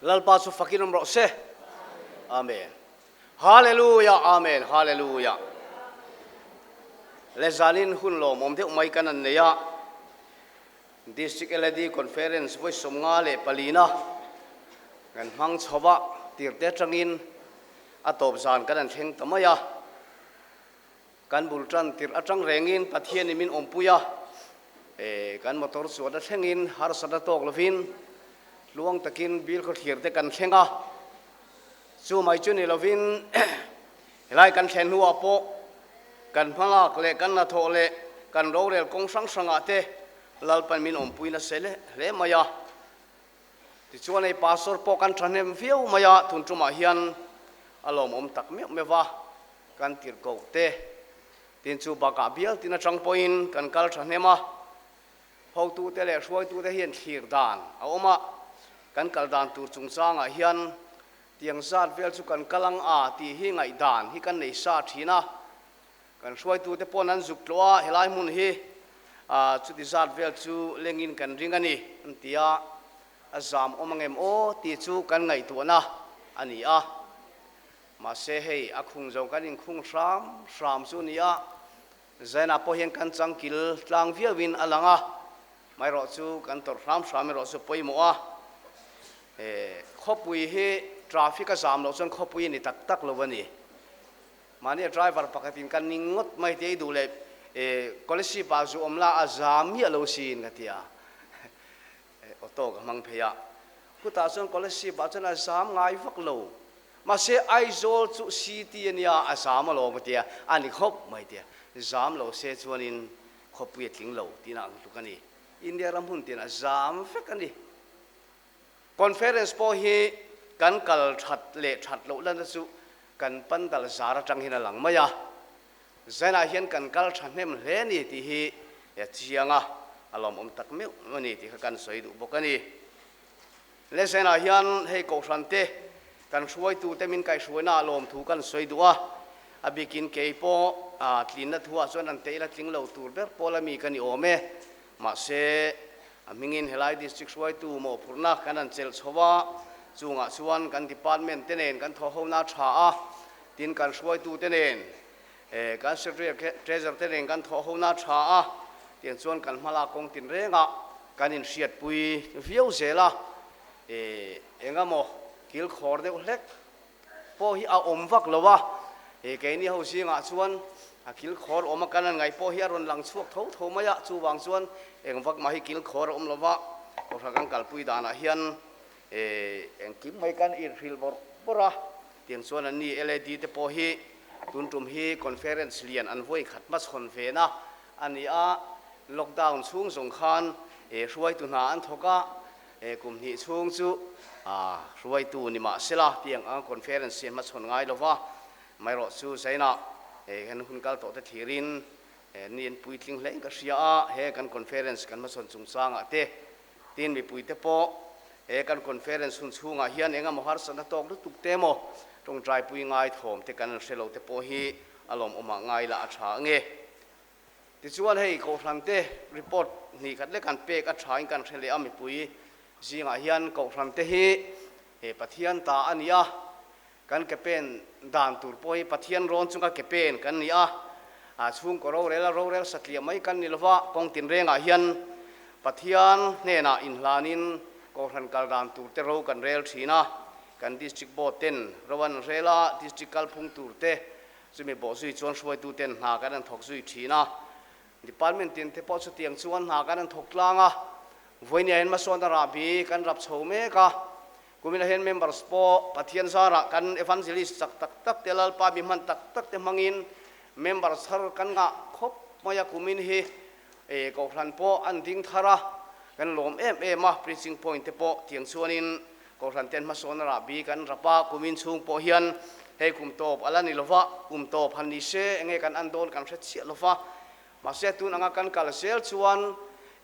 Lalpa chu fakin awm rawh se. Amen. Hallelujah Amen Hallelujah. Le zanin hun lawmawm deuh mai kan an nei a. District LAD Conference vawi 54na kan hmang chho a, tirte atangin a tawp zan kan an thleng ta mai a. Kan bul tan tirh atang rengin Pathianin min awmpui a, kan motor chuan a thlengin harsatna tawk lovin tluang takin bil khawthlir te kan thleng a. Chu mai chu ni lovin helai kan thlen hnuah pawh kan hmalak leh kan hnathawh leh kan rorel kawng hrang hrangah te Lalpan min awmpui nasa hle mai a. Tichuan hei pastor pawh kan thahnem viau mai a, tun tumah hian a lawmawm tak meuh meuh va, kan tirhkoh te tin chu bakah bial tin atang pawhin kan kal thahnem a, hotute leh hruaitute hian thlir dan a awm a, kan kal dan tur chungchangah hian tiang zat vel chu kan kal ang a tih hi ngaihdan hi kan nei sa thin a, kan hruaitute paw'n an zuk tlawh a, helai hmun hi chuti zat vel chu lengin kan ring a ni an ti a, a zam awm angem aw tih chu kan ngaihtuahna a ni a. Mahse hei a khung zo kan inkhung hram hram chu a ni a, Zainah pawh hian kan changkil tlang viauin a lang a, maherawh chu kan tawrh hram hram erawh chu pawimawh a. Khawpui hi traffic a zam loh chuan khawpui a ni tak tak lo a ni. Mahni a driver pakhatin kan ning ngawt mai te i duh leh Kolasib ah zu awm la a zam miah lo sin ka ti a, auto ka hmang phei a. Khutah chuan Kolasib ah chuan a zam ngai vak lo. Mahse Aizawl chu city a nia a zam alawm ka ti a, a ni khawp mai ti a. Zam lo se chuanin khawpui a tling lo tihna ang tluk a ni. India ram hun tinah zam vek a ni. Conference pawh hi kan kal that leh that loh lana chu kan pandal zar atang hian a lang mai a. Zainah hian kan kal thahnem hle a ni tih hi a chiang a, a lawmawm tak meuh a ni tih kha kan sawi duh bawk a ni. Le Zainah hian hei Kohhran te kan hruaitute min kaihhruaina ah lawmthu kan sawi duh a, a bikin kei pawh tlinna thuah chuan an teila tling lo tur ber pawl a mi ka ni awm e. Mahse, a hmingin helai District hruaitu mawhphurhna kan han chelh chho a, chungah chuan kan Department te nen kan thawhhona a tha a, tin kan hruaitu te nen, kan Secretary Treasurer te nen kan thawhhona a tha a, tiang chuan kan hmalak kawng tinrengah kan inhriatpui viau zel a, engemaw kilkhawr deuh hlek pawh hi a awm vak lo a, he keini ho zingah chuan a kilkhawr awm a kan an ngaih pawh hi a rawn lang chhuak tho tho mai a, chuvang chuan eng vak mah hi kilkhawr a awm lo va, Kohhran kan kalpui danah hian engkim mai kan inhrilh bawrh bawrh a, tiang chuan an ni LAD te pawh hi tun tum hi conference lian an vawi khat hmachhawn ve na a ni a, lockdown chhung zawng khan hruaitu hna an thawk a, He kum hnih chhung chu hruaitu ni mah sela tiang ang conference hi a hmachhawn ngai lo va, maherawh chu Zainah he kan hun kal tawh te thlirin ni an puitling hlein ka hria a, he kan conference kan hmachhawn chungchangah te tin mipui te pawh he kan conference hun chhungah hian eng emaw harsatna tawk lutuk te emaw tawngtaipui ngai thawm te kan an hre lo te pawh hi a lawmawmah ngai lah a tha ange. Tichuan hei Kohhran te report hnih khat lek an pek a thain kan hre leh a, mipui zingah hian Kohhran te hi he Pathian ta a ni a, kan ke pen dan tur pawh hi Pathian rawn chunga ke pen kan ni a, chhungkaw rorel a rorel satliah mai kan ni lova, kawng tinrengah hian Pathian hnenah inhlanin Kohhran kal dan tur te ro kan rel thin a, kan District Board ten ro an rel a, District kalphung tur te Chumi bawh zui chuan hruaituten hna kan an thawk zui thin a, Department tin te pawh chutiang chuan hna kan an thawk tlang a, vawinia hian hmasawn a rahbi kan rap chho mek a, kumina hian members pawh Pathian zarah kan evangelist chak tak tak te Lalpa mi hman tak tak te hmangin members thar kan ngah khawp mai a, kumin hi Kohhran pawh an ding thar a, kan lawm em em a, preaching point te pawh tiang chuanin Kohhran ten hmasawn a rahbi kan rap a, kumin chhung pawh hian hei kum tawp a la ni lova, kum tawp han ni se enge kan an dawn kan hre chiah lova, mahse tun anga kan kal zel chuan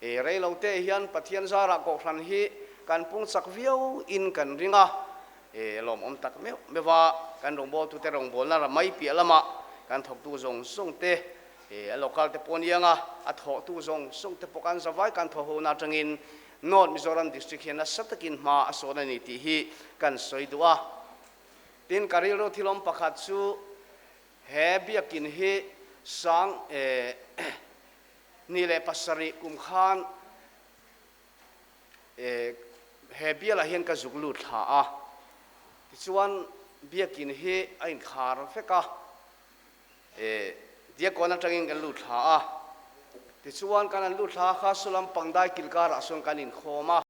rei lo te hian Pathian zarah Kohhran hi kan pung chak viau in kan ring a, lawmawm tak meuh meuh a, kan rawngbawltute rawngbawlna ra mai piah lamah kan thawktu zawng zawng te. A local te pawh a niang a, a thawhtu zawng zawng te pawh kan zavai kan thaw ho na atangin North Mizoram District hian nasa takin hma a sawn a ni tih hi kan sawi duh a. Tin, ka rilru thilawm pakhat chu he biakin hi sang ni leh pasarih kum khan He bialah hian ka zuk lut thla a, tichuan biakin hi a inkhar vek a, Diakkawn atangin kan lut thla a, tichuan kan han lut thla kha Sulam Pangdai kilkarah sawn kan inkhawm a,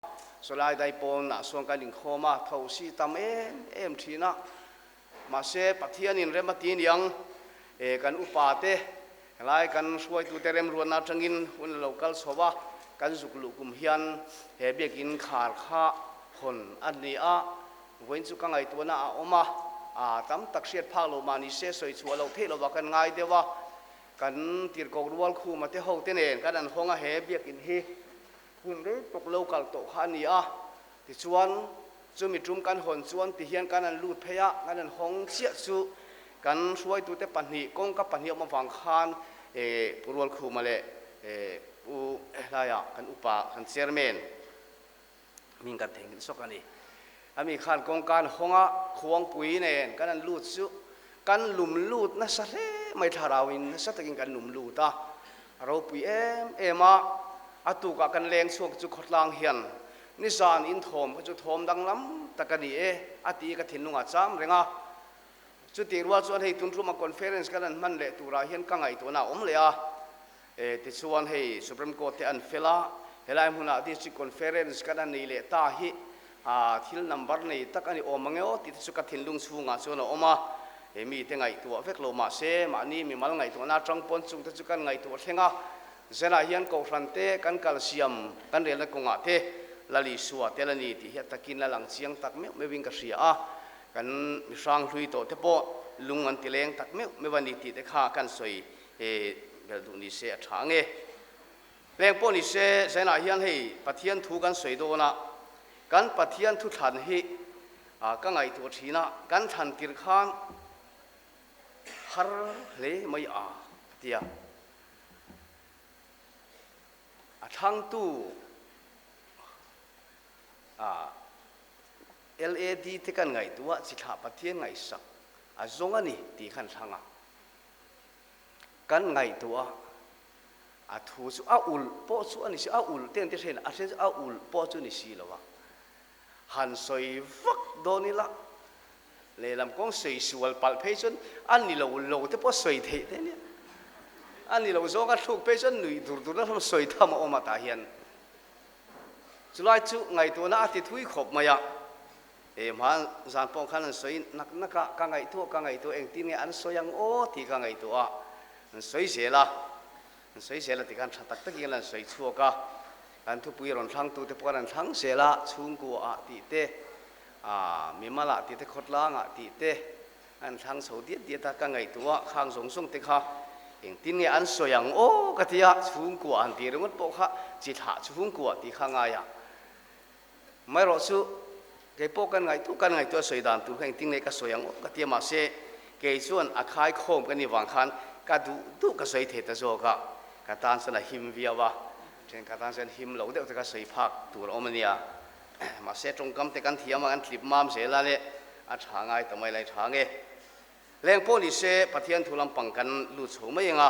Sawlai Daipawnah sawn kan inkhawm a, thosi tam em em thin a, Mahse, Pathianin rem a ti niang, kan upate, helai kan hruaitute remruatna atangin hun a lo kal chho a, kan zuk luh kum hian he biakin khar kha hawn a ni a, vawiin chu ka ngaihtuahna a awm a, a tam tak hriat phak loh mah ni se sawi chhuah loh theih lovah kan ngai deuh a, kan tirhkoh rual khuma te ho te nen kan an hawng a, he biakin hi hun rei tawk lo kal tawh kha a ni a, tichuan Chumi tum kan hawn chuan tihian kan an lut phei a, kan an hawng chiah chu kan hruaitute pahnih, kawngka pahnih awm avang khan Pu Rualkhuma leh Pu Hlaia kan upa, kan chairman min kan theihnghilh sawk a ni. Ami khan kawngka an hawng a, khuangpui nen kan an lut chu kan lum lut nasa hle mai thlarauin nasa takin kan lum lut a, a ropui em em a, a tukah kan leng chhuak chu khawtlang hian Nizan in thawm kha chu thawm danglam tak a ni e, a ti ka thinlungah cham reng a. Chutih rual chuan hei tun ruma conference kan han hman leh turah hian ka ngaihtuahna a awm leh a. E, tichuan hei Supreme Court te an fel a, helai hmunah District Conference kan han nei leh ta hi a thil number nei tak a ni awm ang e aw tih te chu ka thinlung chhungah chuan a awm a. He mite ngaihtuah vek lo mahse mahni mimal ngaihtuahna atang pawn chungte chu kan ngaihtuah thleng a. Zenah hian Kohhran te kan kal siam kan relna kawngah te Lal Isua tel a ni tih hi a takin a lang chiang tak meuh meuhin ka hria a, kan mi hrang hlui tawh te pawh lung an ti leng tak meuh meuh a ni tih te kha kan sawi belh duh ni se a tha ang e. Leng pawh ni se Zenah hian hei Pathian thu kan sawi dawn a, kan Pathian thu thlan hi ka ngaihtuah thin a, kan thlan tir khan har hle mai a ka ti a. A thlangtu a LAD te kan ngaihtuah chi thlah Pathian ngaihsak a zawng a ni tih khan thlang a. Kan ngaihtuah a thu chu a ulh pawh chu a ni si, a ulh te an ti hrein a hre chu a ulh pawh chu ni si lo a. Han sawi vak dawn ila Lehlam kawng sawi sual palh phei chuan a ni lo lo te pawh sawi theih te nia. A ni lo zawnga thluk phei chuan nuih dur dur na hlawm sawi tham a awm a tah hian. Chulai chu ngaihtuahna a ti thui khawp mai a. E hma zan pawh khan an sawi nak nak a, ka ngaihtuah ka ngaihtuah engtin nge an sawi ang aw tih ka ngaihtuah a. An sawi zel a, an sawi zel a ti khan tha tak takin an sawi chhuak a. Kan thupui rawn thlangtute pawh an thlang zel a, chhungkua ah tih te, A, mimalah tih te khawtlangah tih te an thlang chho diat diat a, ka ngaihtuah khang zawng zawng te kha engtin nge an sawi ang aw ka ti a, chhungkua han tih ringawt pawh kha chi thlah chhungkua tih kha ngai a. Amaherawh chu kei pawh kan ngaihtuah kan ngaihtuah sawi dan tur kha engtin nge ka sawi ang aw ka ti a, mahse kei chuan a khaikhawm ka nih vang khan ka duh duh ka sawi thei ta zawk a, ka tan chuan a him viau a, thenkhat tan chuan him lo deuh te kha sawi phak tur a awm a nia. Mahse tawngkam te kan thiam a, kan tlip mam zel a le, a tha ngai ta mai lai tha nge. Leng pawh ni se Pathian thu lampang kan lut chho mai ang a,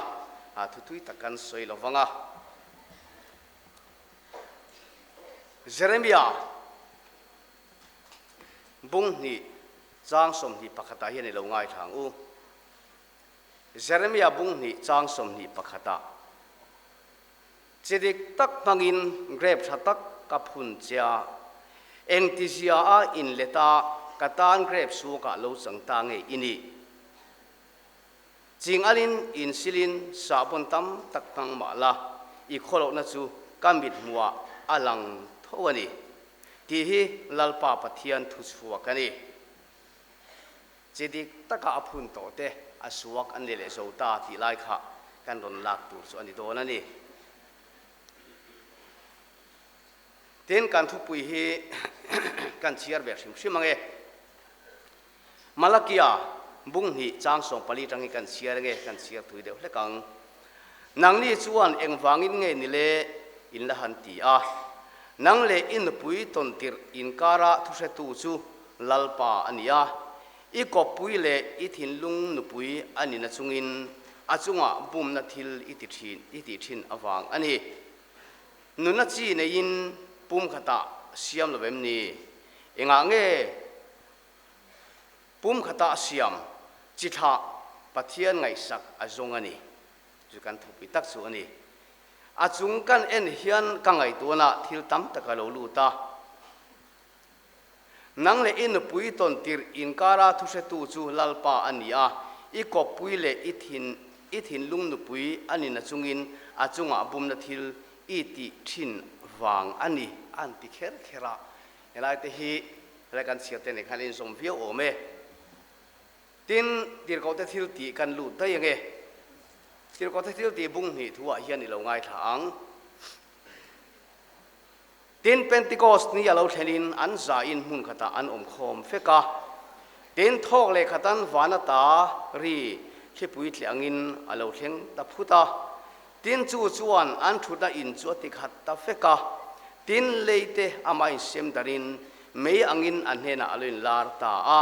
a thutui tak kan sawi lo vang a. Jeremia bung hnih chang 21 ah hian i lo ngaithla ang u. Jeremia bung hnih chang 21 ah. Chi dik tak hmangin grape tha tak ka phun che a, engtizia a inlet a ka tan grape suakah lo chang ta nge i nih? Ching alin insilin sahbawn tam tak hmang mah la, i khawlohna chu ka mithmuhah a lang tho a ni, tih hi Lalpa Pathian thuchhuak a ni. Chi dik taka a phun tawh te a suak an ni leh zo ta tih lai kha kan rawn lak tur chu a ni dawn a ni. Tin, kan thupui hi kan chhiar ve hrim hrim ang e. Malakia bung hnih chang 14 tang hi kan chhiar ang e, kan chhiar thui deuh hlek ang. Nangni chuan engvangin nge ni le in la han ti a? Nang leh i nupui tawntirh inkara thuhretu chu Lalpa a ni a, i kawppui leh i thinlung nupui a ni nachungin a chungah bumna thil i ti thin i tih thin avang a ni. Nuna chi neiin pum khatah siam lo em ni? Engah nge pum khatah siam chi thlah Pathian ngaihsak a zawng a ni? Chu kan thupui tak chu a ni. A chung kan en hian ka ngaihtuahna thil tam tak a lo lut a. Nang leh i nupui tawn tirh inkara thuhretu chu Lalpa a ni a, i kawppui leh i thin i thinlung nupui a ni nachungin a chungah bumna thil i tih thin vang a ni, an ti kher kher a. Helai te hi helai kan chhiar te nen khan a inzawm viau awm e. Tin, tirhkohte thil tih kan lut daih ange. Tirhkohte thil tih bung hnih thuah hian i lo ngaithla ang. Tin, Pentikos ni a lo thlenin an zain hmun khatah an awm khawm fek a. Tin, thawk leh khatan van ata ri thlipui tleh angin a lo thleng ta phut a. Tin, chu chuan an thutna in chu a ti khat ta fek a. Tin, leite amah insem darin mei angin a hnenah a lo inlar ta a.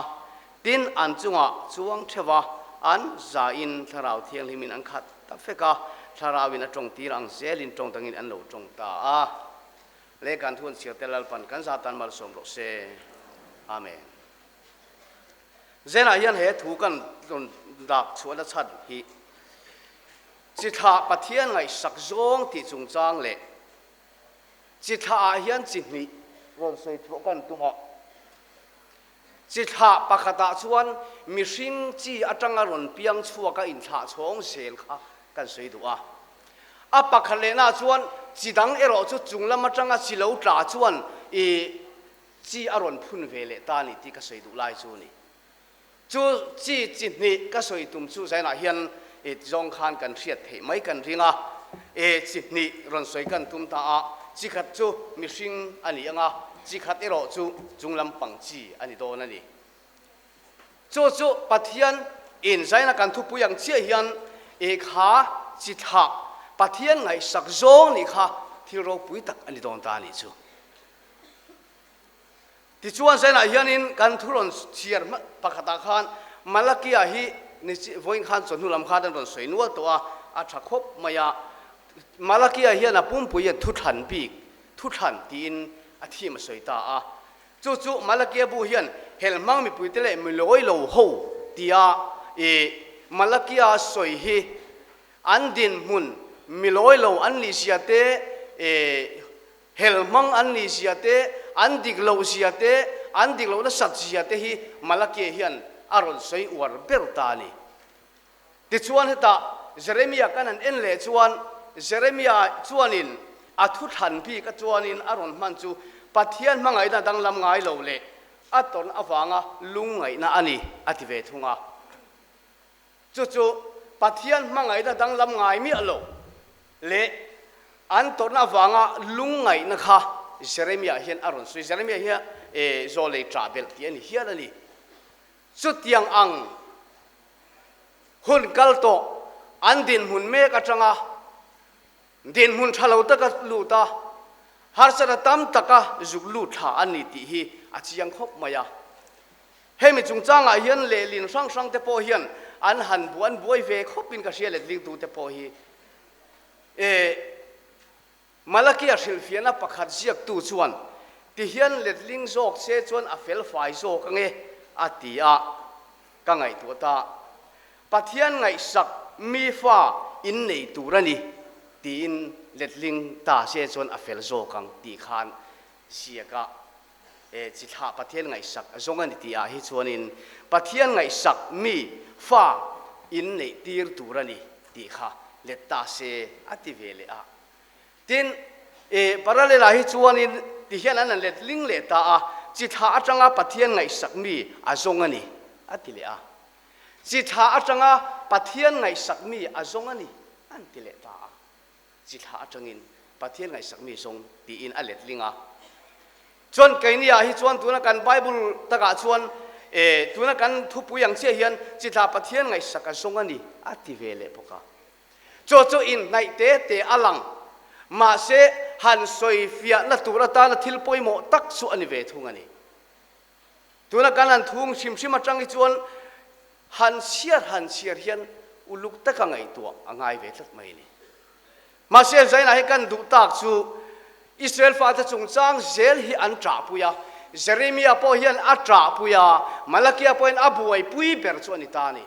Tin, an chungah chuang theuh a, an zain Thlarau Thianghlimin an khat ta fek a, Thlarauin a tawng tir ang zelin tawng dangin an lo tawng ta a. Le kan thu an chhiar te Lalpan kan za tan malsawm rawh se. Amen. Zenah hian he thu kan rawn dak chhuahna chhan hi chi thlah Pathian ngaihsak zawng tih chungchang leh chi thlah ah hian chi hnih rawn sawi chhuah kan tum a. Chi thlah pakhatah chuan mihring chi atanga rawn piang chhuak a inthlah chhawng zel kha kan sawi duh a. A pakhat lehnaah chuan chi dang erawh chu chung lam atanga chi lo tla chuan i chi a rawn phun ve leh ta a ni tih ka sawi duh lai chu a ni. Chu chi chi hnih ka sawi tum chu zainah hian i zawng khan kan hriat theih mai kan ring a, e chi hnih rawn sawi kan tum ta a, chi khat chu mihring a ni ang a, chi khat erawh chu chung lampang chi a ni dawn a ni. Chu chu Pathian in zaina kan thupui ang chiah hian e kha chi thlah Pathian ngaihsak zawng nih kha thil ropui tak a ni dawn ta a nih chu. Tichuan zainah hianin kan thu rawn chhiar hma pakhatah khan Malakia hi ni chi vawiin khan chawhnu lam khan an rawn sawi nual tawh a, a tha khawp mai a. Malakia hian a pumpui hian thuthlan bik, thuthlan tiin a thim a sawi ta a. Chu chu Malakia bu hian helhmang mipuite leh milawi lo ho tia i Malakia sawi hi an dinhmun milawi lo an nihzia te i Hel hmang an nih zia te, an dik loh zia te, an dik loh nasat zia te hi Malakia hian a rawn sawi uar ber ta a ni. Tichuan hetah Jeremia kan han en leh chuan Jeremia chuanin a thu thlan bik a chuanin a rawn hman chu Pathian hmangaihna danglam ngai lo leh a tawn avanga lungngaihna a ni a ti ve thung a. Chu chu Pathian hmangaihna danglam ngai miah lo leh an tawrhna avanga lungngaihna kha Jeremia hian a rawn sawi. Jeremia hian e zawlei ṭah belh tih a ni hial a ni. Chutiang ang hun kal tawh an dinhmun mek aṭanga dinhmun ṭha lo taka lut a, harsatna tam taka zuk lut thla a ni tih hi a chiang khawp mai a. Hemi chungchangah hian lehlin hrang hrang te pawh hian an han bu an buai ve khawpin ka hria letlingtu te pawh hi. E Malakia hrilhfiahna pakhat ziaktu chuan tihian letling zawk se chuan a felfai zawk ange a ti a, ka ngaihtuah ta. Pathian ngaihsak mi fa in nei tur a ni tiin letling ta se chuan a fel zawk ang tih khan ziak a. E chi thlah Pathian ngaihsak zawng a ni tih ah hi chuanin Pathian ngaihsak mi fa in neih tir tur a ni tih kha let ta se a ti ve leh a. Tin, e parallel ah hi chuanin ti hian an han let ling leh ta a, chi thlah atanga Pathian ngaihsak mi a zawng a ni a ti leh a. Chi thlah atanga Pathian ngaihsak mi a zawng a ni an ti leh ta a. Chi thlah atangin Pathian ngaihsak mi zawng tiin a letling a. Chuan keini ah hi chuan tuna kan Bible takah chuan e tuna kan thupui ang chiah hian chi thlah Pathian ngaihsak a zawng a ni a ti ve leh bawk a. Chu chu inhnaih te te a lang. Mahse, han sawi fiahna tur atana thil pawimawh tak chu a ni ve thung a ni. Tuna kan han thung hrim hrim atang hi chuan han chhiar han chhiar hian uluk taka ngaihtuah a ngai ve tlat mai a ni. Mahse, Zaina hi kan duh tak chu Israel fate chungchang zel hi an ṭahpui a, Jeremia pawh hian a ṭahpui a, Malakia pawhin a buaipui ber chu a ni ta a ni.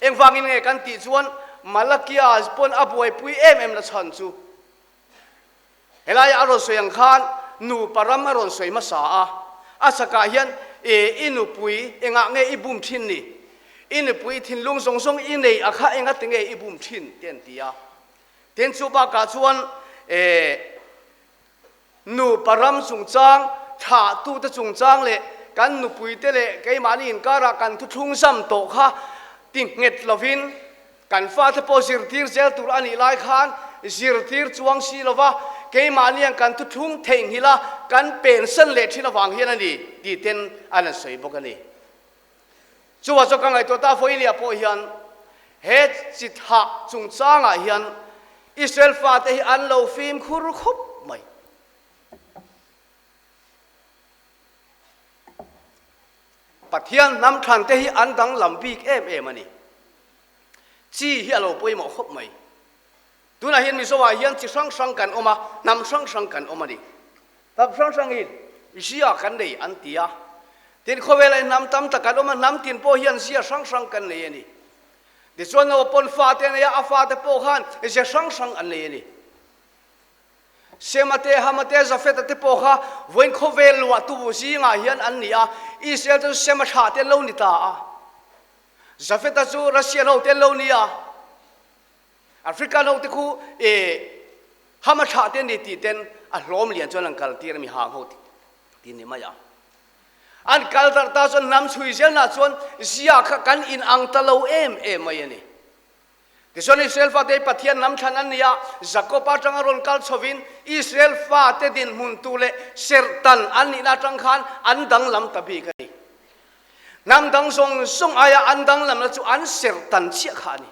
Engvangin nge kan tih chuan Malakia pawn a buaipui em em la chhan chu helaia a rawn sawi ang khan nupa ram a rawn sawi hmasa a, a chakah hian e i nupui engah nge i bum thin ni? I nupui thinlung zawng zawng i nei a kha engati nge i bum thin? te an ti a. Tin chu bakah chuan e Nupa ram chungchang, thlahtute chungchang leh kan nupuite leh keimahni inkarah kan thuthlung zam tawh kha ti nghet lovin kan fate pawh zirtir zel tur a nih lai khan zirtir chuang si lova keimahniang kan thuthlung theihnghilh a kan pensan leh thin avang hian a ni tih ten an han sawi bawk a ni. Chuvah chuan ka ngaihtuah ta vawilia pawh hian he chi thah chungchangah hian Israel fate hi an lo fimkhur khawp mai. Pathian hnam thlan te hi an danglam bik em em a ni. Chi hi a lo pawimawh khawp mai. Tunah hian Mizoah hian chi hrang hrang kan awm a, hnam hrang hrang kan awm a ni. Hnam hrang hrangin zia kan nei an ti a. Tin, khawvelah hian hnam tam tak kan awm a, hnam tin pawh hian zia hrang hrang kan nei a ni. Tichuan, naupang fate a nei a, a fate pawh khan zia hrang hrang an nei a ni. Sema te, Hama te, Jafeta te pawh kha vawiin khawvel luahtu zingah hian an ni a, Israel te chu Sema thlah te an lo ni ta a, Jafeta chu Russian ho te an lo ni a. African ho te khu e Hama thlah te ni tih ten a hlawm lian chuan an kal tir a mi hang ho ti ni mai a. An kal darh ta chuan hnam chhui zel nah chuan zia kha kan in ang ta lo em em mai a ni. Tichuan Israel fate hi Pathian hnam thlan an ni a, Jakob atanga rawn kal chhovin Israel fate dinhmun tu leh serhtan an nihna atang khan an danglam ta bik a ni. Hnam dang zawng zawng aia an danglamna chu an serhtan chiah kha a ni.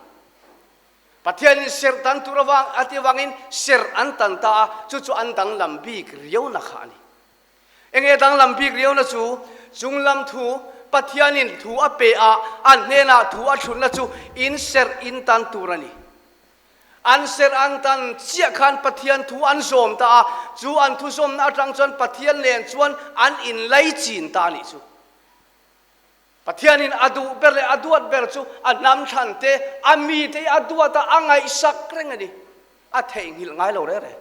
Pathianin serh tan tur avang a ti avangin serh an tan ta a, chu chu an danglam bik riauna kha a ni. Enge danglam bik riauna chu? Chunglam thu, Pathianin thu a pe a, an hnenah thu a thlunna chu in serh in tan tur a ni. An serh an tan chiah khan Pathian thu an zawm ta a, chu an thu zawmna atang chuan Pathian nen chuan an inlaichin ta a nih chu. Pathianin a duh ber leh a duat ber chu a hnam thlan te, a mite hi a duat a, a ngaihsak reng a ni. A theihnghilh ngai lo reng reng.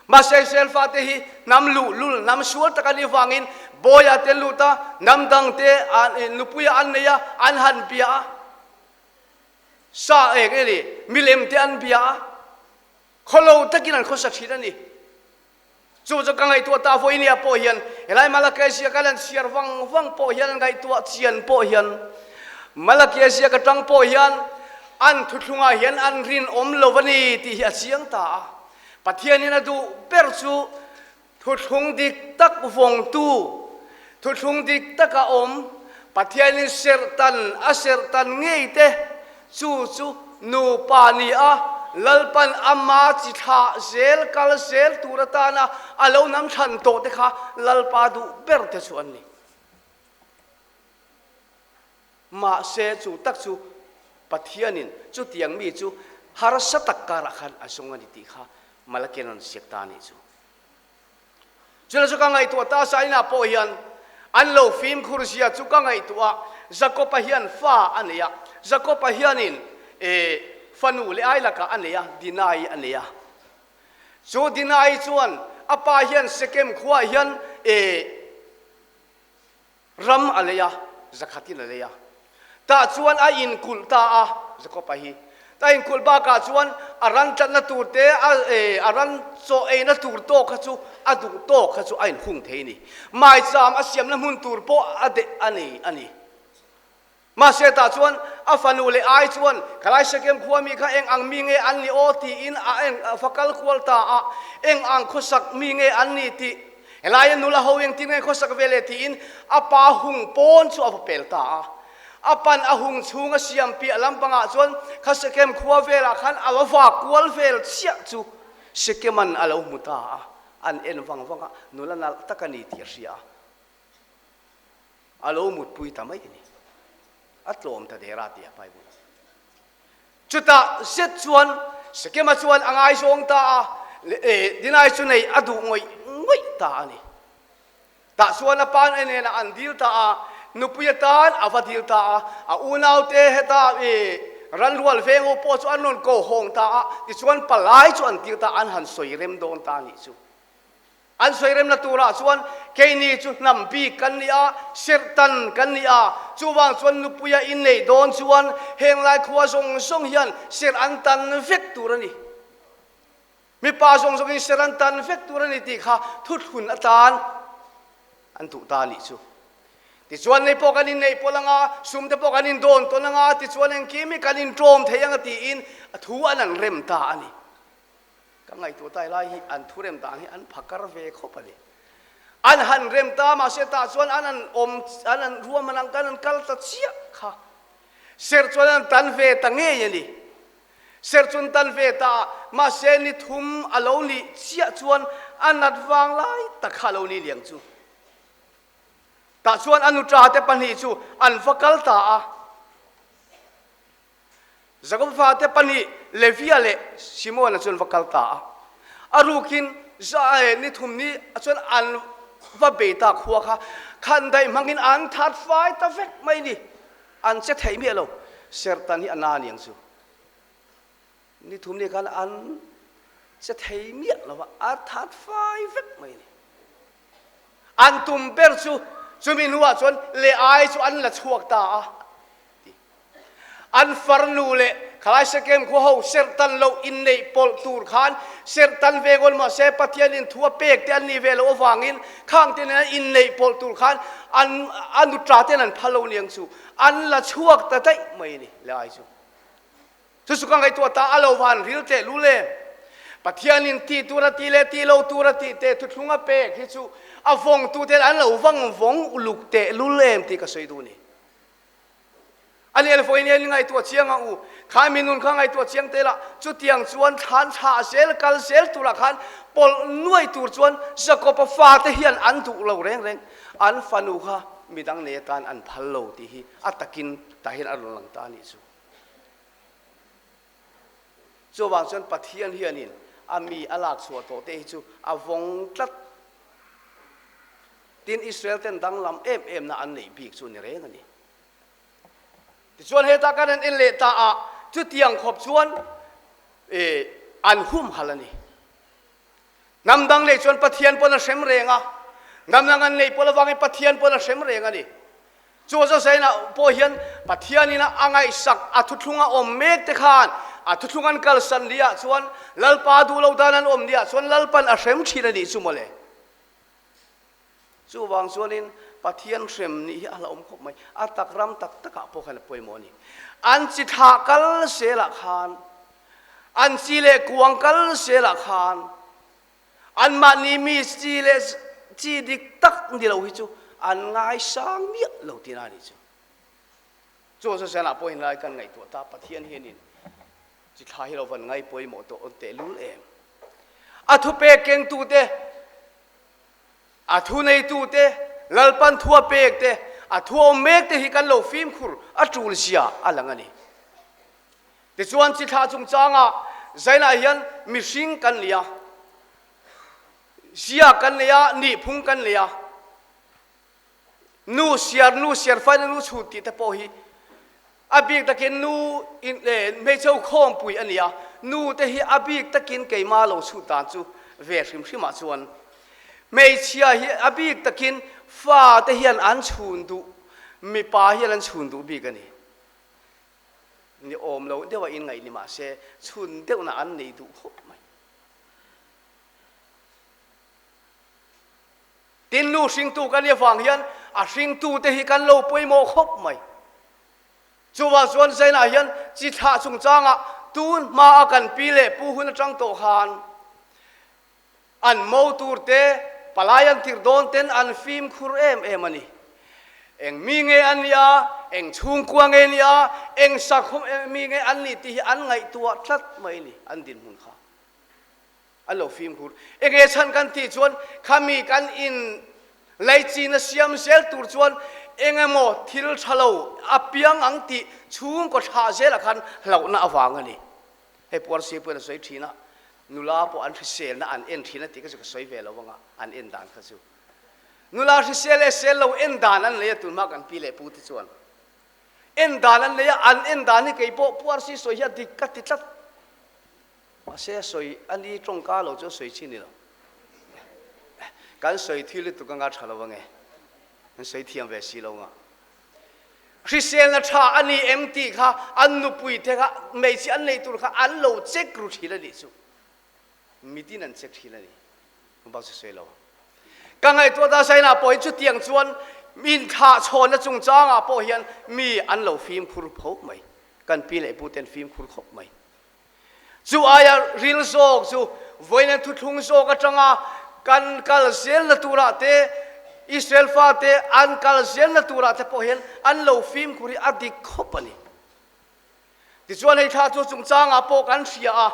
Mahse Israel fate hi hnam luhlul, hnam sual tak an nih vangin bawiah te an lut a, hnam dang te nupuiah an nei a, an han bia a. Sa eng nge ni, milem te an bia a, khawlo takin an khawsa thin a ni. Chu chu ka ngaihtuah ta vawinia pawh hian helai Malakia ziaka lan chhiar vang vang pawh hian an ngaihtuah chian pawh hian Malakia ziak atang pawh hian an thuthlungah hian an rinawm lo a ni tih hi a chiang ta a. Pathianin a duh ber chu thuthlung dik tak vawngtu, thuthlung dik taka awm, Pathianin serhtan a serhtan ngei te Chu chu nupa ni a, Lalpan ama chi thlah zel kal zel tur atana a lo nam thlan tawh te kha Lalpa duh ber te chu an ni. Mahse chu tak chu Pathianin chutiang mi chu harsa tak karah khan a zawng a ni tih kha Malakian a rawn ziak ta a nih chu. Chula chu ka ngaihtuah ta Saina pawh hian an lo fimkhur zia chu ka ngaihtuah a, Jakob-a hian fa a nei a, Jakob-a hianin e fanu leh ai lakah a nei a, Dinai a nei a. Chu Dinai chuan a pa hian Sekem khuaah hian e Ram a lei a, zakhatin a lei a. Tah chuan a inkulh ta a, Jakob-a hi. A inkulh bakah chuan a ran tlatna tur te, a ran chaw eina tur tawk kha chu a duh tawk kha chu a inhung thei a ni. Maicham a siamna hmun tur pawh a deh a nei a ni. Mahse tah chuan a fanu leh ai chuan khalai Shekem khua mi kha eng ang mi nge an ni aw tiin a eng va kal kual ta a, eng ang khawsak mi nge an ni tih helaia nula ho engtin nge khawsak ve le tiin a pa hung pawn chu a va pel ta a. A pan a hung chhung a siam piah lampangah chuan kha Sekem khua velah khan a va vak kual vel chiah chu Sekeman a lo hmu ta a, an en vang vang a, nula nalh tak a ni tih a hria a, a lo mutpui ta mai a ni. A tlawm ta der a ti a Bible. Chutah zet chuan Sekema chuan a ngaizawng ta a, Dinai chu nei a duh ngawih ngawih ta a ni. Tah chuan a pa hnenah an dil ta a, nupui atan a va dil ta a, a unaute heta i ranrual veng ho pawh chu an rawn ko hawng ta a, tichuan palai chu an tir ta a, an han sawi rem dawn ta a nih chu. An sawi remna turah chuan keini chu hnam bik kan ni a, serhtan kan ni a, chuvang chuan nupuia inneih dawn chuan heng lai khua zawng zawng hian serh an tan vek tur a ni. Mipa zawng zawngin ser an tan vek tur a ni tih kha thuthlun atan an duh ta a nih chu. Tichuan nei pawh kan inneih pawlh anga, sum te pawh kan indawn tawn anga, tichuan engkim hi kan inṭawm thei anga tiin a thu an an rem ta a ni. Ka ngaihtuah ta lai hi an thu rem dan hi an phakar ve khawp a ni. An han rem ta mahse tah chuan an an awm an an ruahman ang khan an kal ta chiah kha. Ser chuan an tan ve ta ngei a ni. Ser chun tan ve ta mahse ni thum a lo nih chiah chuan a nat vang lai tak kha a lo ni liang chu. Tah chuan a nuṭa te pahnih chu an va kal ta a. Jakob fate pahnih Levia leh Simona chu an va kal ta a. A rukin ni thum ni chuan an va bei ta khua kha khandaih hmangin an that fai ta vek mai ni. An che thei miah lo. Sertan hi a na aniang chu. Ni thum ni khan an che thei miah lo va, a that fai vek mai a ni. An tum ber chu chumi hnuah chuan le ai chu an la chhuak ta a. An farnu leh khalai Sekem khua ho serhtan loh inneih pawlh tur khan serhtan ve ngawn mahse Pathianin thu a pek te an nih ve loh avangin khang te nena inneih pawlh tur khan an a nutra ten an phal lo niang chu an la chhuak ta daih mai a ni le ai chu. Chu chu ka ngaihtuah ta a lo van ril teh lul em. Pathianin tih tur a tih leh tih lo tur a tih teh thuthlung a pek hi chu a vawngtu ten an lo vang vawng uluk teh lul em tih ka sawi duh a ni. A lian vawiin hian i ngaihtuah chiang ang u. Kha mi nun kha ngaihtuah chiang tel a, chutiang chuan thlan thlah zel, kal zel turah khan pawlh nuai tur chuan Jakob-a fate hian an duh lo reng reng. An fanu kha midang nei atan an phal lo tih hi a takin tah hian a rawn lang ta a nih chu. Chuvang chuan Pathian hianin a mi a lak chhuah tawh te hi chu a vawng tlat. Tin, Israel ten danglam em em na an neih bik chu ni reng a ni. Tichuan heta kan han en leh ta a, chutiang khawp chuan an humhalh a ni. Hnam dang nei chuan Pathian pawn a hrem reng a, hnam dang an nei pawl avangin Pathian pawn a hrem reng a ni. Chu Josaina pawh hian Pathianin a ngaihsak a thuthlung a awm mek te khan a thuthlung an kalsan ni ah chuan Lalpa duh lo dan an awm ni ah chuan Lalpan a hrem thin a nih chu mawle. Chuvang chuanin Pathian hrem nih hi a hlauhawm khawp mai. A tak ram tak takah pawh khan a pawimawh a ni. An chi thlah kal selah khan, an chi leh kuang kal selah khan, anmahni mi chi leh chi dik tak ni lo hi chu an ngaisang miah lo tihna a nih chu. Chu chu selah pawhin lai kan ngaihtuah ta, Pathian hianin chi thla hi lo van ngai pawimawh tawh tehlul em. A thupek kengtute A thuneitute, Lalpan thu a pek te, a thu awm mek te hi kan lo fimkhur a tul zia a lang a ni. Tichuan chi thlah chungchangah Zainah hian mihring kan ni a, zia kan nei a, nihphung kan nei a, Nu siar nu siar faina nu chhut tih te pawh hi a bik takin nu in eh hmeichhe u khawmpui a ni a, nu te hi a bik takin keima lo chhut dan chu ve hrim hrimah chuan hmeichhia hi a bik takin fa te hian an chhun duh mipa hian an chhun duh bik a ni. Ni awm lo deuha inngaih ni mahse chhun deuhna an nei duh khawp mai. Tin, nu hringtu kan i avang hian a hringtute hi kan lo pawimawh khawp mai. Chuvang chuan Zainah hian chi thlah chungchangah tun hmaa kan pi leh pu hun atang tawh khan an mo turte palai an tirh dawn ten an fimkhur em em a ni. Eng mi nge an nia? eng chhungkua nge nia, eng sakhaw mi nge an nih tih hi an ngaihtuah tlat mai a ni, an dinhmun kha. An lo fimkhur. Enge chhan kan tih chuan khami kan in leichina siam zel tur chuan engemaw thil tha lo a piang ang tih chhungkaw thlah zelah khan hlauhna avang a ni. Hei puar sipuiin a sawi thin a, nula pawh an hriselna an en thin a tih kha chu ka sawi ve lo anga an en dan kha chu. Nula hrisel leh sel lo en dan an nei a tunhma kan pi leh pu te chuan. En dan an nei a, an en dan hi kei pawh puar si sawi hi a dik ka ti tlat. Mahse a sawi a ni tawngka lo chu a sawi chi ni lo. Kan sawi thil lutuk anga tha lo ange. Kan sawi thiam ve si lo anga. Hriselna tha a ni em tih kha an nupui te kha hmeichhia an neih tur kha an lo check ru thin a nih chu. Mitin an check thin a ni. Bak chu sawi lo. Ka ngaihtuah ta China pawh hi chutiang chuan inthlah chhawnna chungchangah pawh hian mi an lo fimkhur pho mai. Kan pi leh pu ten fimkhur khawp mai. Chu aia ril zawk chu vawiin thuthlung zawk atanga kan kal zelna turah te, Israel fate an kal zelna turah te pawh hian an lo fimkhur hi a dik khawp a ni. Tichuan hei thla chu chungchangah pawh kan hria a,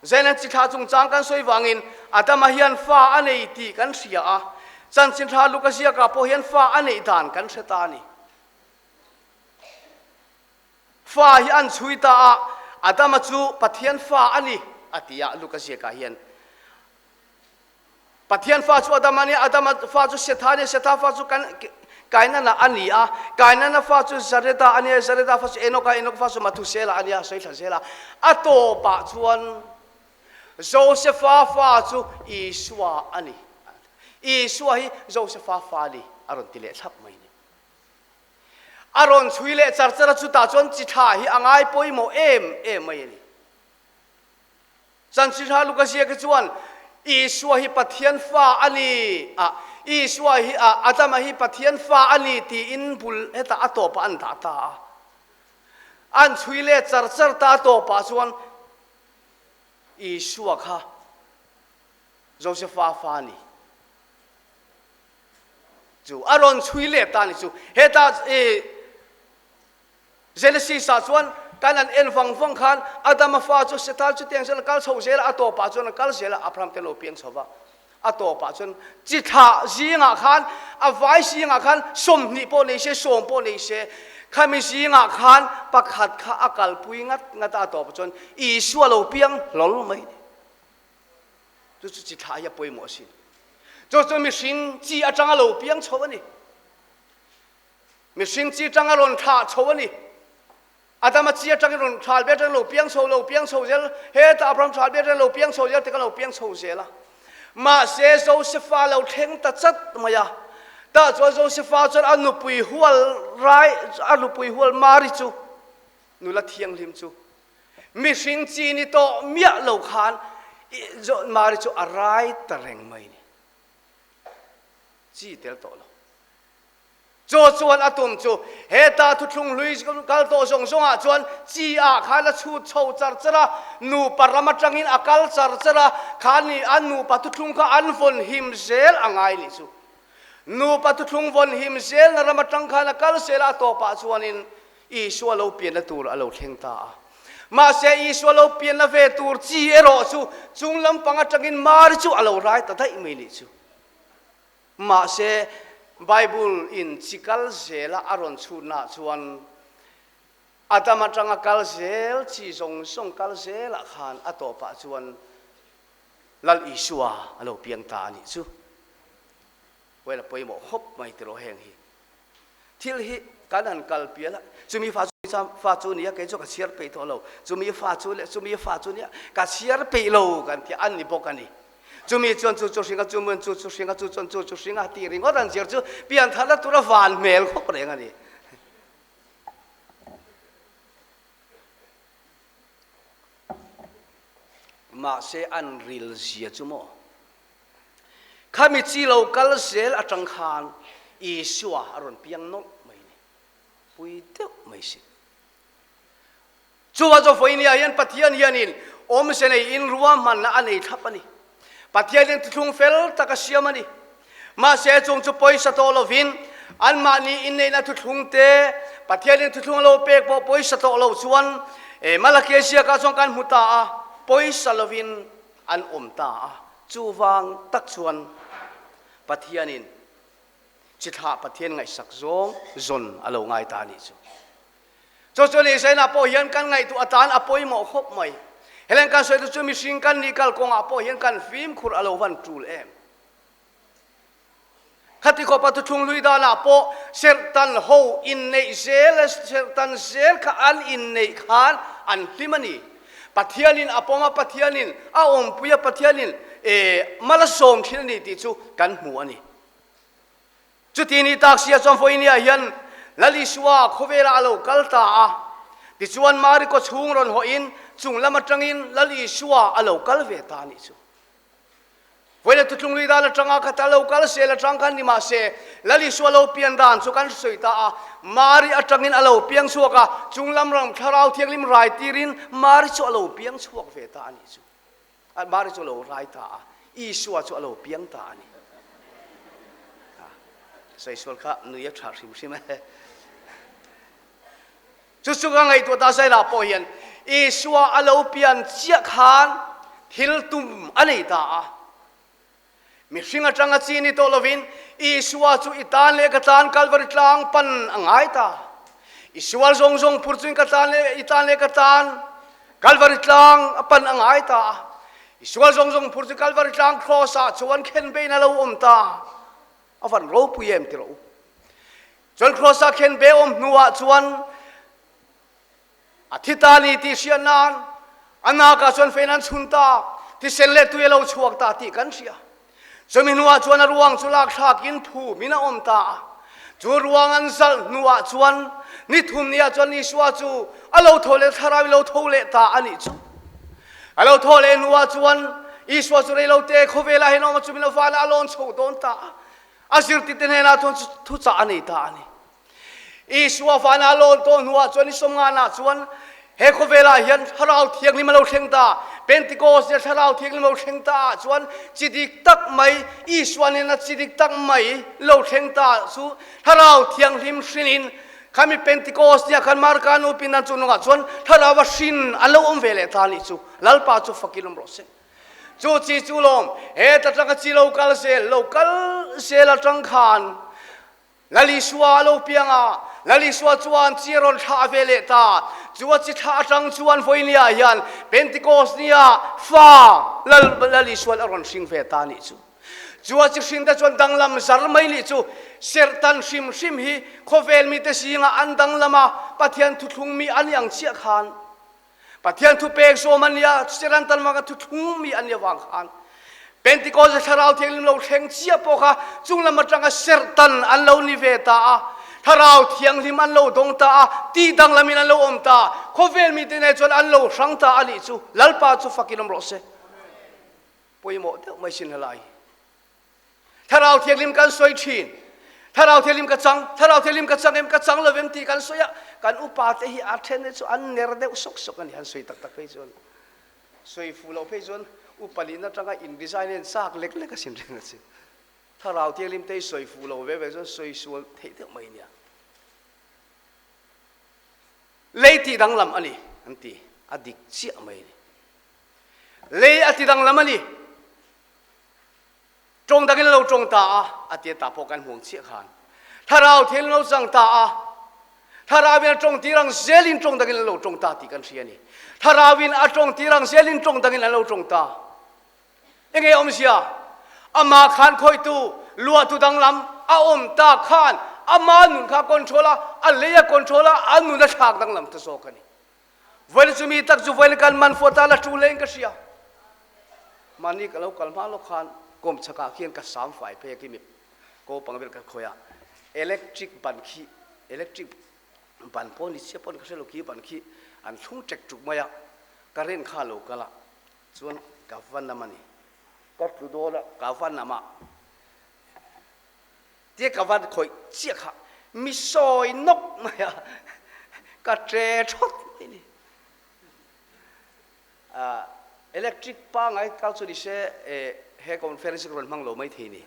Zainan chi thla chungchang kan sawi vangin Adama hian fa a nei tih kan hria a, chanchin thla Luka ziakah pawh hian fa a neih dan kan hre ta a ni. Fa hi an chhui ta a, Adama chu Pathian fa a ni, a ti a, Luka ziakah hian. Pathian fa chu Adama a ni a, Adama fa chu Setha a ni a, Setha fa chu Kainana a ni a, Kainana fa chu Zareda a ni a, Zareda fa chu Enoka, Enoka fa chu Mathusela a ni a, sawi thla zel a. A tawpah chuan Josefa fa chu Isua a ni. Isua hi Josefa fa a ni, a rawn ti leh thlap mai a ni. A rawn chhui leh char char a, chutah chuan chi thla hi a ngai pawimawh em em mai a ni. Chanchihra Luka ziak hi chuan Isua hi Pathian fa a ni a, Isua hi a, Adama hi Pathian fa a ni tiin bul hetah a tawpah an dah ta a. An chhui leh char char ta a tawpah chuan Isua kha Josefa fa a ni. Chu a rawn chhui leh ta ni chu. Heta i Genesis ah chuan kan an en vang vang khan Adama fa chu Satan chu tiang chuan a kal chho zel a, a tawpah chuan a kal zel a, Abraham te lo piang chho va. A tawpah chuan chi thlah zingah khan a vai zingah khan 20 pawh nei se, 10 pawh nei se, khami zingah khan pakhat kha a kalpui ngat ngat a, a tawpah chuan Isua lo piang hlawl mai. Chu chu chi thlah hi a pawimawh asin. Chu chu mihring chi atanga lo piang chho a ni. Mihring chi atanga rawn thlah chho a ni. Adama chi atangin rawn thlah ber atangin lo piang chho, lo piang chho zel, hetah Abraham thlah ber atangin lo piang chho zel tikhan lo piang chho zel a. Mahse Josefa lo thleng ta chat mai a. Tah chuan Josefa chuan a nupui hual rai, a nupui hual Mari chu, nula thianghlim chu Mihring chi ni tawh miah lo khan Mari chu a rai ta reng mai ni. Chi tel tawh lo. Chaw chuan a tum chu heta thuthlung hlui kal tawh zawng zawngah chuan chi ah khan a chhut chho char char a, nupa ram atangin a kal char char a, khan ni a nupa thuthlung kha an vawn him zel a ngai ni chu. Nupa thuthlung vawn him zel na ram atang khan a kal zel a, a tawpah chuanin Isua lo pianna tur a lo thleng ta a. Mahse, Isua lo pianna ve tur chi erawh chu chung lampang atangin Mari chu a lo rai ta daih mai nih chu. Mahse, Bible in chi kal zela a rawn chhutnaah chuan Adam atanga kal zel chi zawng zawng kal zelah khan a tawpah chuan Lal Isua a lo piang ta a nih chu. Well, a pawimawh khawp mai tiraw heng hi. Thil hi kan han kal pial a, chumi fa chu fa chu nia kei chu ka chhiar peih tawh lo, chumi fa chu leh chumi fa chu nia ka chhiar peih lo kan ti a ni bawk a ni. Chumi chuan chu chu hring a, chumi chu chu hring a, chu chuan chu chu hring a tih ringawt an zir chu piantharna tura van hmel khawp reng a ni. Mahse an ril zia chu maw? Khami chi lo kal zel atang khan Isua a rawn piang nawlh mai ni. Pui deuh mai si. Chuvang chu vawinia hian Pathian hianin awmze nei in ruahmanna a nei thlap a ni. Pathian hian thuthlung fel tak a siam a ni. Mahse chung chu pawisa tawh lovin anmahni inneihna thuthlung te, Pathianin thuthlung a lo pek pawh pawisa tawh lo chuan Malakia ziakah chuan kan hmu ta a, pawisa lovin an awm ta a. Chuvang tak chuan Pathianin chithlah Pathian ngaihsak zawng zawn a lo ngai ta a nih chu. Chu chu ni Zaina pawh hian kan ngaihtuah atan a pawimawh khawp mai. Helen kan sawi tu chu mihring kan nih kal kawngah pawh hian kan fimkhur a lo van tul em. Khati khawpa thuthlung lui danah pawh serhtan ho inneih zel serhtan zel kha an inneih khan an hlim a ni. Pathianin a pawm a, Pathianin a awmpui a, Pathianin mal a sawm thin a ni tih chu kan hmu a ni. Chuti ni tak sia chuan vawinia hian Lal Isua khawvelah a lo kal ta a, tichuan Mari kawchhung rawn hawhin chung lam atangin Lal Isua a lo kal ve ta a nih chu. Vawiina thutlung lui dan atanga khat a lo kal sel atang khan ni mahse Lal Isua lo pian dan chu kan sawi ta a, Mari atangin a lo piang chhuak a, chung lam ram Thlarau Thianghlim rai tirin Mari chu a lo piang chhuak ve ta a nih chu. Mari chu a lo rai ta a, Isua chu a lo piang ta a ni. Saisual kha nui a tha hrim hrim e. Chu chu ka ngaihtuah ta zailah pawh hian Isua a lo pian chiah khan thil tum a nei ta a. Mihring atanga chi ni tawh lovin Isua chu i tan leh ka tan Kalvari tlang pan a ngai ta. I sual zawng zawng phur chuin ka tan leh i tan leh ka tan Kalvari tlang a pan a ngai ta a. I sual zawng zawng phur chu Kalvari tlang Kraws ah chuan khenbein a lo awm ta. A van ropui em ti rawh u. Chuan Kraws ah khenbe awm hnuah chuan A thi ta ni tih hriat nan a nakah chuan fein an chhun ta, thisen leh tui a lo chhuak ta tih kan hria. Chumi hnuah chuan a ruang chu lak thlakin phumin a awm ta a. Chu ruang an zalh hnuah chuan ni thum niah chuan Isua chu a lo tho leh thlarau in lo tho leh ta a nih chu. A lo tho leh hnuah chuan Isua chu reilote khawvelah hian awm a chumi lovana a lawn chho dawn ta a. A zirtirte hnenah chuan thuchah a nei ta a ni. Isua vana lawn tawh hnuah chuan i sawmnganah chuan he khawvelah hian Thlarau Thianghlim a lo thleng ta. Pentecost nia Thlarau Thianghlim a lo thleng ta ah chuan chi dik tak mai, Isua nena chi dik tak mai lo thleng ta chu Thlarau Thianghlim hrinin khami Pentecost nia khan Marka nu pindan chung nungah chuan Thlarau a hrin an lo awm ve leh ta nih chu. Lalpa chu fakin awm rawh se. Chu chi chu lawm he ta tanga chi lo kal zel, lo kal zel atang khan Lal Isua a lo piang a, Lal Isua chuan chi a rawn thlah ve leh ta. Chu a chi thlah atang chuan vawinia hian Pentecost nia fa Lal Lal Isua'n a rawn hring ve ta nih chu. Chu a chi hring te chuan danglam zar mai nih chu. Serhtan hrim hrim hi khawvel mite zingah an danglam a, Pathian thuthlung mi an iang chiah khan. Pathian thu pek zawm an nia, Siran tan vanga thu thlung mi an nia vang khan Pentecost thlarau thianghlim lo thleng chiah pawh kha chunglam atanga serhtan an lo ni ve ta a, thlarau thianghlim an lo dawng ta a, tih danglamin an lo awm ta, khawvel mite nen chuan an lo hrang ta a nih chu. Lalpa chu fakin awm rawh se. Pawimawh deuh mai sin helai. Thlarau Thianghlim kan sawi thin. Thlarau Thianghlim ka chang, Thlarau Thianghlim ka chang em, ka chang lo em tih kan sawi a, kan upa te hi a then te chu an ner deuh sawk sawk a ni, han sawi tak tak phei chuan. Sawi fuh loh phei chuan upa nihna atanga in design hian chak lek lek a sin reng a sin. Thlarau Thianghlim te hi sawi fuh loh ve ve chuan sawi sual theih deuh mai nia. Lei tih danglam a ni an ti, a dik chiah mai a ni. Lei a ti danglam a ni. Tawng dangin a lo tawng ta a, a tia ta pawh kan hmuang chiah khan. Thlarau thil lo chang ta a, Thlarauin a tawng tir ang zelin tawng dangin an lo tawng ta tih kan hria a ni. Thlarauin a tawng tir ang zelin tawng dangin an lo tawng ta. Enge awmzia? Amah khan khawitu, luahtu danglam a awm ta khan ama nun kha control a, a lei a control a, a nun a thlak danglam ta zawk a ni. Vawiin chu mi tak chu vawiin kan man fuat a, la ṭul hle in ka hria. Mahni ka lo kal hma lawk khan kawm chhakah khian ka sam fai phei a khi mi kopang vel ka khawih a, electric ban khi, electric ban pawh ni chiah pawn ka hre lo khi ban khi an thlung ṭek ṭuk mai a, current kha a lo kal a, chuan ka va nam a ni. Ka tlu dawn a, ka va nam a. Tia ka van khawih chiah kha mi sawi nawk mai a, ka ṭe ṭhawt mai ni. Electric pangai kal chu ni se he conference hi ka rawn hmang lo mai thei ni.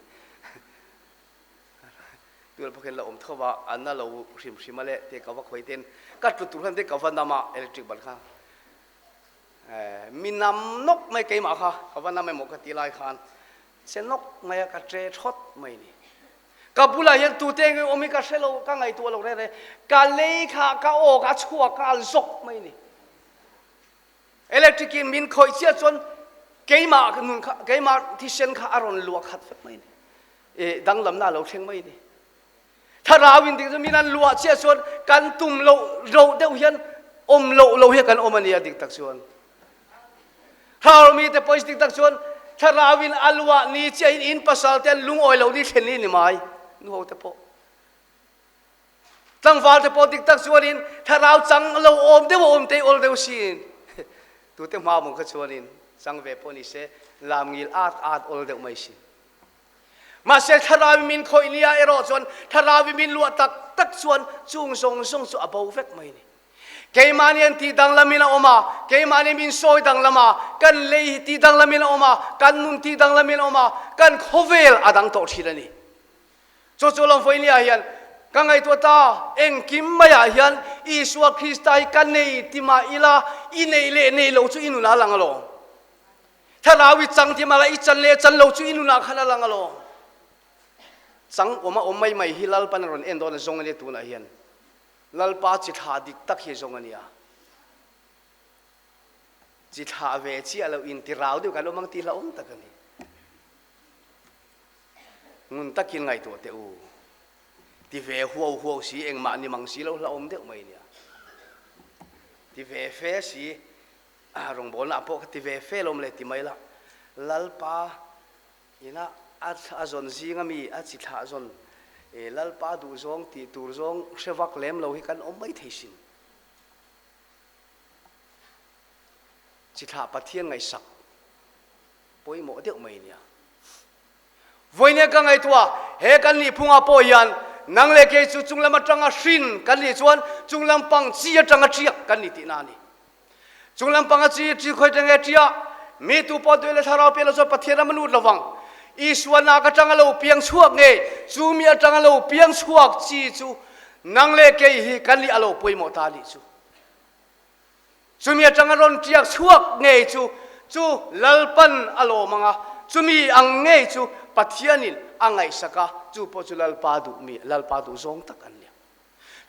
Tual pakhin la awm tho va, a na lo hrim hrim a le te ka va khawi ten ka tlu tur khan te ka va nam a electric ban kha mi nam nawk mai keimah kha ka va nam emaw ka ti lai khan che nawk mai a ka tre thawt mai ni. Ka bulah hian tute nge awm hi ka hre lo ka ngaihtuah lo rere ka lei kha ka aw kha a chhuak nghal zawk mai ni. Electric in min khawih chiah chuan keimah nun kha keimah thisen kha a rawn luah khat vek mai ni. E danglamna a lo thleng mai ni. Thlarau in dik chu min an luah chiah chuan kan tum loh loh deuh hian awm loh lo hian kan awm a ni a dik tak chuan. Thlarau mi te pawh dik tak chuan thlarau in a luah ni chiah in in pasal te an lungawi lo ni thlen ni ni mai nu ho te pawh. Tlangval te pawh dik tak chuanin thlarau chang lo awm deuh a awm te awl deuh sin. Tute hma mung kha chuanin chang ve pawh ni se lam ngil at at awl deuh mai sin. Mahse thlarau min khawih nia erawh chuan thlarau min luah tak tak chuan chung zawng zawng chu a bo vek mai ni. Keimahni an tih danglamin a awm a, keimahni min sawi danglam a, kan lei hi tih danglamin a awm a, kan nun tih danglamin a awm a, kan khawvel a dang tawh thin a ni. Chu chu Lawmvawinia hian ka ngaihtuah ta, engkim maiah hian Isua Krista hi ka nei ti mah ila, i neih leh neih lo chu i nunah a lang alawm. Thlarau i chang ti mah la, i chan leh chan lo chu i nunah khan a lang alawm. Chang awm a awm mai mai hi Lalpan a rawn en dawn a zawng a nia tunah hian. Lalpa chi thlah dik tak hi zawng a nia. Chi thlah ve chiah lo intirau deuh kan awm ang tih hlauhawm tak a ni. Ngun takin ngaihtuah teh u. Ti ve huau huau si engmah ni mang si lo hlauhawm deuh mai nia. Ti ve fe si rawngbawlna ah pawh ka ti ve fe lawm le ti mai la. Lalpa ina a zawn zinga mi a chi thlah zawn Lalpa duhzawng tih tur zawng hre vak lem lo hi kan awm mai thei sin. Chi thlah Pathian ngaihsak pawimawh deuh mai nia. Vawinia ka ngaihtuah, he kan nihphungah pawh hian nang leh kei chu chunglam atanga hrin kan nih chuan chunglam pang chi atanga ṭiak kan ni tihna a ni. Chunglam panga chi ṭi khawi tenge ṭiah mi tu pawh duai leh thlarau pian lo chuan Pathian ram a lut lovang. Isua nak atanga lo piang chhuak nge chu mi atanga lo piang chhuak chi chu nang leh kei hi kan nih a lo pawimawh ta nih chu. Chumi atanga rawn tiak chhuak ngei chu chu Lalpan a lawm ang a, chumi ang ngei chu Pathianin a ngaihsak a, chu pawh chu Lalpa duh mi, Lalpa duh zawng tak an nia.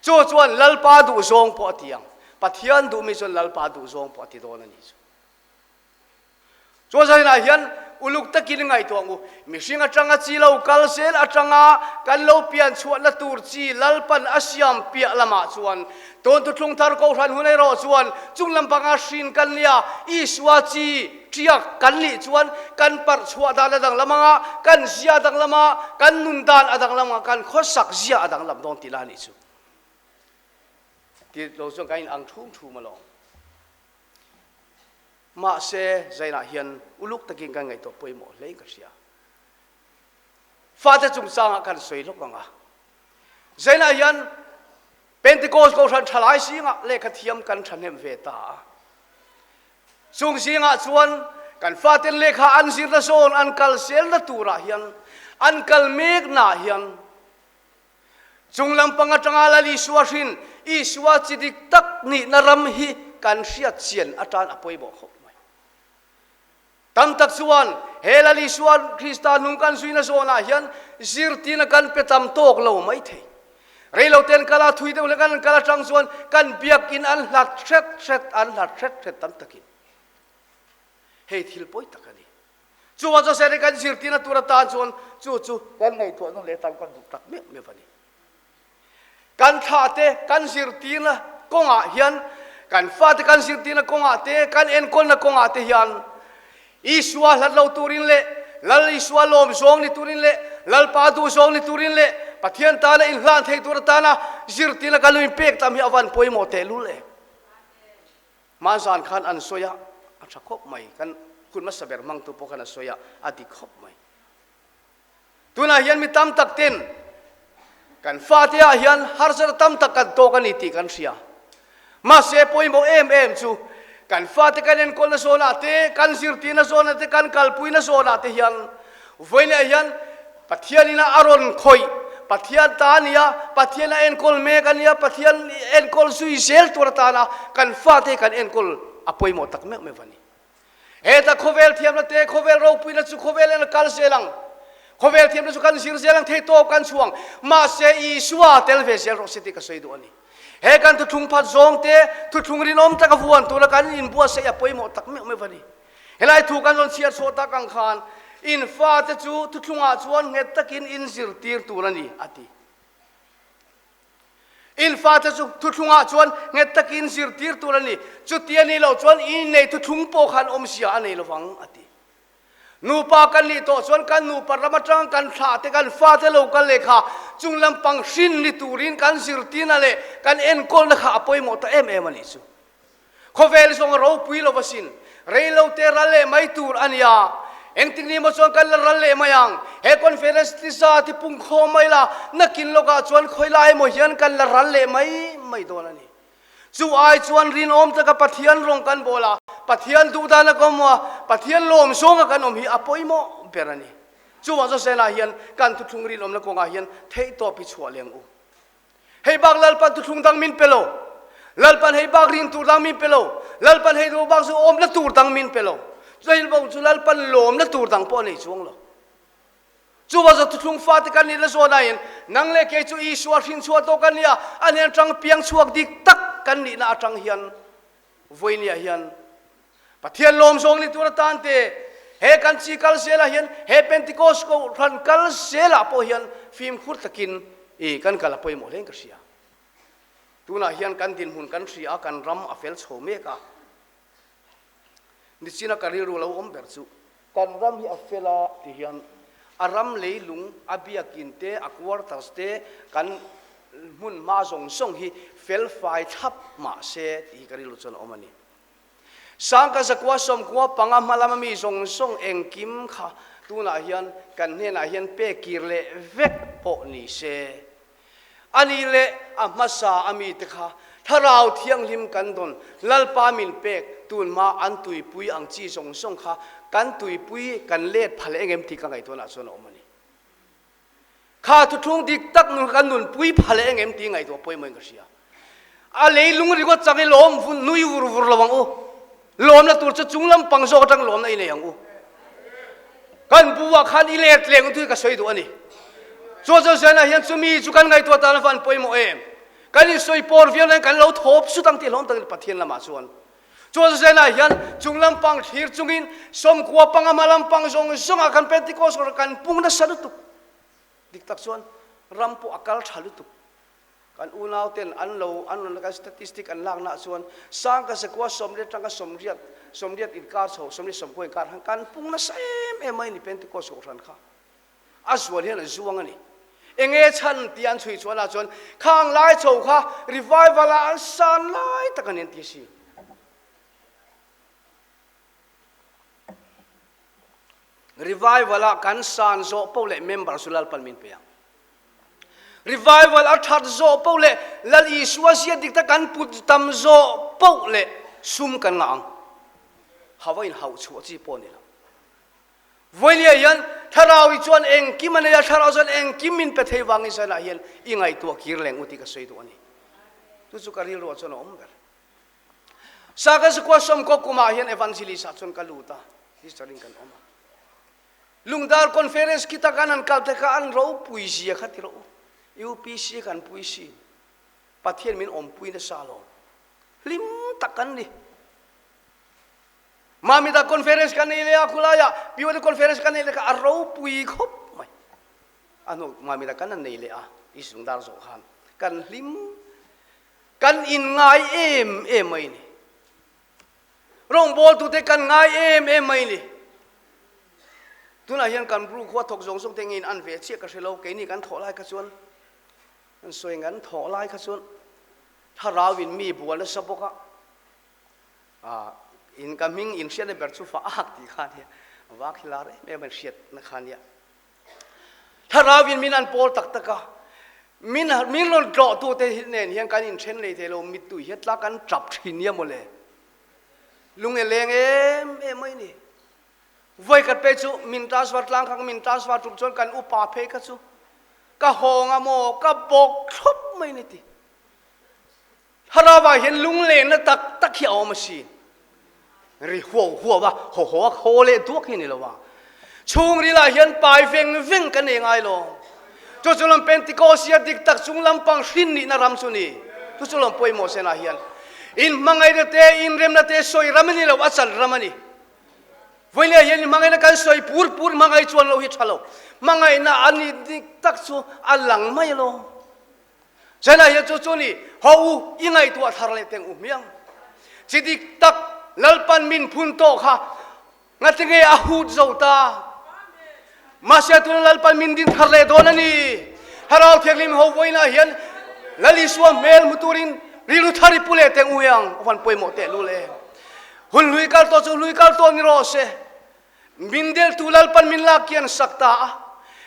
Chu chuan Lalpa duh zawng pawh a ti ang, Pathian duh mi chuan Lalpa duh zawng pawh a ti dawn a ni chu. Chuan zaninah hian uluk takin ngaihtuah ang u. Mihring atanga chi lo kal zel atanga kan lo pian chhuahna tur chi Lalpan a siam piah lamah chuan tun thuthlung thar Kohhran hun erawh chuan chung lam panga hrin kan nia Isua chi tiak kan nih chuan kan parh chhuah dan a danglam ang a, kan zia a danglam a, kan nun dan a danglam ang a, kan khawsak zia a danglam dawn tih la a nih chu. Ti lo chuan kan inang thum thum alawm. Mahse, Zainah hian uluk takin kan ngaihtuah pawimawh hlein ka hria. Fate chungchangah kan sawi lawk ang a. Zainah hian Pentecost Kohhran thalai zingah lehkha thiam kan thahnem ve ta a. Chung zingah chuan kan faten lehkha an zirna zawn an kal zelna turah hian an kal meknaah hian Chung lampang atanga Lal Isua hrin, Isua chi dik tak nihna ram hi kan hriat chian atan a pawimawh khawp mai. Tam tak chuan he Lal Isua Krista nung kan zuina zawnah hian zirtirna kan pe tam tawk lo mai thei. Reilote an kal a, thui deuh hlek an kal atang chuan kan biakin an hlat hret hret, an hlat hret hret tam takin. Hei thil pawi tak a ni. Chuvang chuan Seri kan zirtirna tur atan chuan chu chu kan ngaihtuah nawn leh tan kan duh tak meuh meuh a ni. Kan thlah te kan zirtirna kawngah hian kan fate kan zirtirna kawngah te kan enkawlna kawngah te hian Isua hlat lo turin leh Lal Isua lawm zawng ni turin leh Lalpa duh zawng ni turin leh Pathian tana inhlan thei tur atana zirtirna kan lo inpek tam hi a van pawimawh tehlul em. Hmanzan khan an sawi a, a tha khawp mai. Kan hun hmasa ber hmangtu pawh khan a sawi a, a dik khawp mai. Tunah hian mi tam tak ten kan fate ah hian harsatna tam tak kan tawk a ni tih kan hria. Mahse pawimawh em em chu kan fate kan enkawlna zawnah te, kan zirtirna zawnah te, kan kalpuina zawnah te hian vawiinah hian Pathianin a rawn khawih. Pathian ta a ni a, Pathian a enkawl mek a nia, Pathian enkawl zui zel tur atana kan fate hi kan enkawl a pawimawh tak meuh meuh a ni. Heta khawvel thiamna te, khawvel ropuina chu khawvel en a kal zel ang. Khawvel thiamna chu kan zir zel ang, thei tawp kan chhuang. Mahse Isua tel ve zel rawh se tih ka sawi duh a ni. He kan thuthlung phat zawng te, thuthlung rinawm taka vuan tura kan inbuatsaih a pawimawh tak meuh meuh a ni. Helai thu kan rawn chhiar chhuah tak ang khan, in fate chu thuthlungah chuan nghet takin in zirtir tur a ni, a ti. In fate chu thuthlungah chuan nghet takin zirtir tur a ni. Chuti a nih loh chuan in nei thuthlung pawh khan awmzia a nei lovang, a ti. Nupa kan nih tawh chuan kan nupa ram atang kan thlah te kan fate lo kal leh kha chung lampang hrin ni turin kan zirtirna leh kan enkawlna kha a pawimawh ta em em a nih chu. Khawvel zawng a ropui lo asin. Reilo te ral leh mai tur a nia. Engtik ni maw chuan kan la ral leh mai ang. He conference ti za ti pung khawm mai la, nakin lawkah chuan khawi lai emaw hian kan la ral leh mai mai dawn a ni. Chu ai chuan rinawm taka Pathian rawng kan bawl a, Pathian duhdan a ka awm a, Pathian lawm zawnga kan awm hi a pawimawh ber a ni. Chuvang chuan Sena hian kan thuthlung rinawmna kawngah hian theihtawp hi chhuah leng u. Hei bak Lalpan thuthlung dang min pe lo. Lalpan hei bak rin tur dang min pe lo. Lalpan hei lo bak chu awmna tur dang min pe lo. Chuvang bak chu Lalpan lawmna tur dang pawh a nei chuang lo. Chuvang chu thuthlung fate kan nih la zawn aiin nang leh kei chu Isua hrinchhuah tawh kan ni a, a hnen atang piang chhuak dik tak kan nihna atang hian vawinia hian Pathian lawm zawng ni tur atan te, he kan chi kal zelah hian, he Pentecost kohhran kal zelah pawh hian fimkhur takin i kan kal a pawimawh hle in ka hria. Tunah hian kan dinhmun kan hria a, kan ram a fel chho mek a. Nichina ka rilru lo awm ber chu, kan ram hi a fel a ti hian a ram leilung, a biakin te, a quarters te, kan hmun hma zawng zawng hi fel fai thlap mah se tih hi ka rilru chuan a awm a ni. Sangka zakua sawmkua panga hma lama mi zawng zawng engkim kha tunah hian kan hnenah hian pek kir leh vek pawh ni se. A nih leh a hmasa a mite kha Thlarau Thianghlim kan dawn, Lalpa min pek, tun hma an tuipui ang chi zawng zawng kha kan tuipui kan let phal engem tih ka ngaihtuahna chuan a awm a ni. Kha thuthlung dik tak nun kan nunpui phal engem tih ngaihtuah pawimawhin ka hria. A leilung ringawt chang i lawm vun nui vur vur lo ang u. Lawmna tur chu chung lampang zawk atang lawmna i nei ang u. Kan bu ah khan i let leng tih ka sawi duh a ni. Chuan chuan Zena hian chumi chu kan ngaihtuah tan a van pawimawh em? Kan insawi pawr viau nain kan lo thawp sut ang tih hlawm takin Pathian lamah chuan. Chuan Zena hian chung lampang thlir chungin 90 hma lampang zawng zawngah kan Pentecost kan pung nasa lutuk. Dik tak chuan ram pawh a kal tha lutuk. Kan unau ten an lo an rawn kan statistic an lakna ah chuan sangka zakua 80 atanga 80 80 inkar chho 80 90 inkar han kan pung nasa em em mai a ni Pentecost kohhran kha. A zual hian an zuang a ni. Enge chhan tih an chhui chuan ah chuan khang lai chho kha revival ah an san lai tak a ni an ti a si. Revival ah kan san zawh poh leh member chu Lalpan min pe ang. Revival a that zawh poh leh Lal Isua zia dik tak kan put tam zawh poh leh sum kan ngah ang. Hava in hauh chhuah chi pawh a ni lo. Vawinia hian Thlarau i chuan engkim a nei a, Thlarau chuan engkim min pe thei vangin zanah hian i ngaihtuah kir leng u tih ka sawi duh a ni. Chu chu ka rilruah chuan a awm ber. Saka zakua 90 kumah hian evangelist ah chuan ka lut a, history in kan awm a. Lungdar conference khita kan han kal te kha an ropui zia kha ti rawh u. UPC kan pui sin. Pathian min awmpui nasa alawm. Hlim tak kan ni. Mamita conference kan nei leh a, khulaiah POD conference kan nei leh kha a ropui khawp mai. A hnu Mamita kan han nei leh a, East Lungdar zawh khan kan hlim Kan inngai em em mai ni. Rawngbawltute kan ngai em em mai ni. Tunah hian kan bru khua thawk zawng zawng te nge in an ve chiah ka hre lo, keini kan thawh lai kha chuan, kan sawi kan thawh lai kha chuan thlarau in mi bual nasa bawk a, ah in ka hming in hriatna ber chu fa ak tih kha nia, vak hi lar em em an hriatna kha nia. Thlarau in min an pawl tak tak a, min min rawn tlawh tu te nen hian kan inthen lei thei lo, mittui hian tla kan tap thin nia mawle. Lung e leng em em mai ni. Voi khat phei chu min transfer tlang kha min transfer tum chuan kan upa phei kha chu. Ka hawng a maw, ka bawk thlawp mai ni ti. Thlarau ah hian lunglenna tak tak hi a awm asin. Ri huau huau a, haw haw a, haw leh duak hi a ni lo a. Chhungril ah hian pai veng veng kan nei ngai lo. Chu chu lam Pentecost-ia dik tak chung lampang hrin nihna ram chu ni. Chu chu lam pawimawh senah hian inhmangaihna te, inremna te sawi ram a ni lo, a chan ram a ni. Vawinia hian inhmangaihna kan sawi pur pur hmangaih chuan lo hi tha lo. Hmangaihna a nih dik tak chu a lang mai lo. China hian chu chu ni ho u i ngaihtuah thar leh teng u hmiang. Chi dik tak Lalpan min phun tawh kha ngatinge a hut zo ta. Mahse tuna Lalpan min din thar leh dawn a ni. Thlarau Thianghlim ho vawiinah hian Lal Isua hmel hmu turin rilru thar i pu leh teng u hiang a van pawimawh tehlul em. Hun hlui kal tawh chu hlui kal tawh ni rawh se. Min deltu Lalpan min lak kian sak ta a.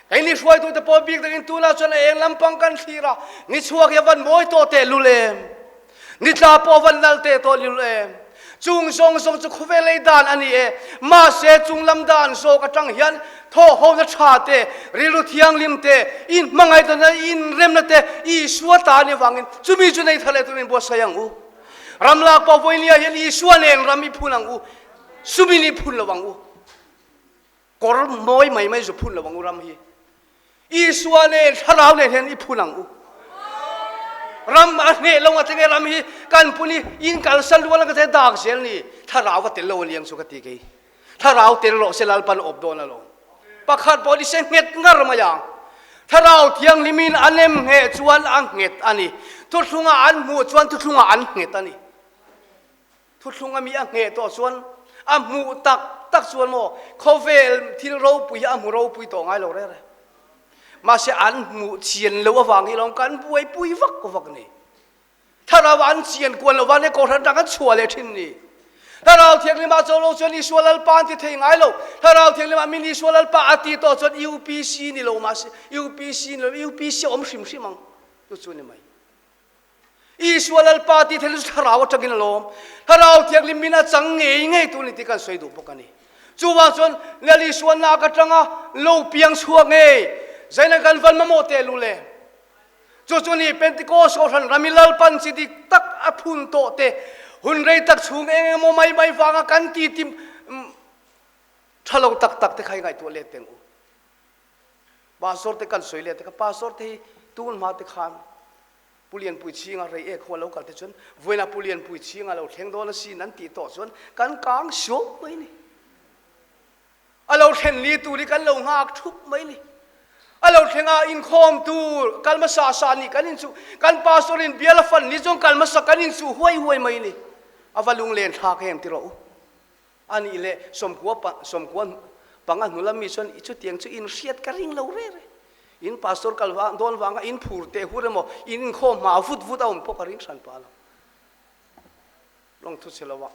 Keini hruaitute pawh bik takin tunah chuan a eng lampang kan thlir a, ni chhuak hi a van mawi tawh tehlul em? Ni tla pawh a van lal teh tawh lul em? Chung zawng zawng chu khawvel lei dan a ni e. Mahse, chung lam dan zawk atang hian thawhhona tha te, rilru thianghlim te, inhmangaihna inremna te Isua ta a nih avangin chumi chu nei thar leh turin buatsaih ang u. Ram lak pawh vawinia hian Isua nen ram i phun ang u, sumin i phun lo ang u, kawr mawi mai mai zu phun lo ang u ram hi. Isua nen thlarau nen hian i phun ang u. Ram a hneh lo a tenge ram hi kan phun hi in kalsan rual ang ka te dak zel ni thlarau a tel lo aniang chu ka ti kei. Thlarau tel rawh se Lalpan awp dawn alawm. Pakhat pawh ni se nghet ngar mai ang. Thlarau thianghlimin a nem ngheh chuan a nghet a ni. Thuthlunga an hmuh chuan thuthlunga an nghet a ni. Thuthlunga mi a ngheh tawh chuan a hmuh tak tak chuan maw khawvel thil ropui hi a hmu ropui tawh ngai lo reng reng. Mahse an hmuh chian loh avang hi lawm kan buaipui vak vak ni. Thlarau an chian kuan lo vang kohhran atang an chhuah leh thin ni. Thlarau Thianghlimah cho lo chuan Isua Lalpa an ti thei ngai lo. Thlarau Thianghlimah min Isua Lalpa a ti tawh chuan UPC ni lo mahse UPC ni lo UPC a awm hrim hrim ang chu chu ni mai. Isua Lalpa ti thei chu Thlarau atangin a lawm. Thlarau Thianghlim min a chang ngei ngei tur ni tih kan sawi duh bawk a ni. Chuvang chuan Lal Isua nak atanga lo piang chhuak ngei zaina kan van mamawh teh lu le. Chu chu ni Pentecost kohhran ram i Lalpan chi dik tak a phun tawh te, hun rei tak chhung eng emaw mai mai vanga kan ti ti tha lo tak tak te kha i ngaihtuah let teng u. Pastor te kan sawi let te kha pastor te hi tun hma te khan Pu Lianpui chhinga rei ek ho a lo kal te chuan vawiinah Pu Lianpui chhinga lo thleng dawn asin an tih tawh chuan kan kang suau mai ni. A lo thlen li tur hi kan lo nghak thup mai ni. A lo thleng a, inkhawm tur kal hmasa sa nih kan inchuh, kan pastor in bial a fan ni chuan kal hmasa kan inchuh huai huai mai ni. A va lunglen thlak em ti rawh u. A nih leh sawmkua pa sawmkua panga hnu lam mi chuan chutiang chu in hriat ka ring lo reng reng. In pastor kal vang dawn vanga in phur teh hur emaw in inkhawm hma vut vut a awm pawh ka ring hran pah lo. Lawng thu chhe lo ah.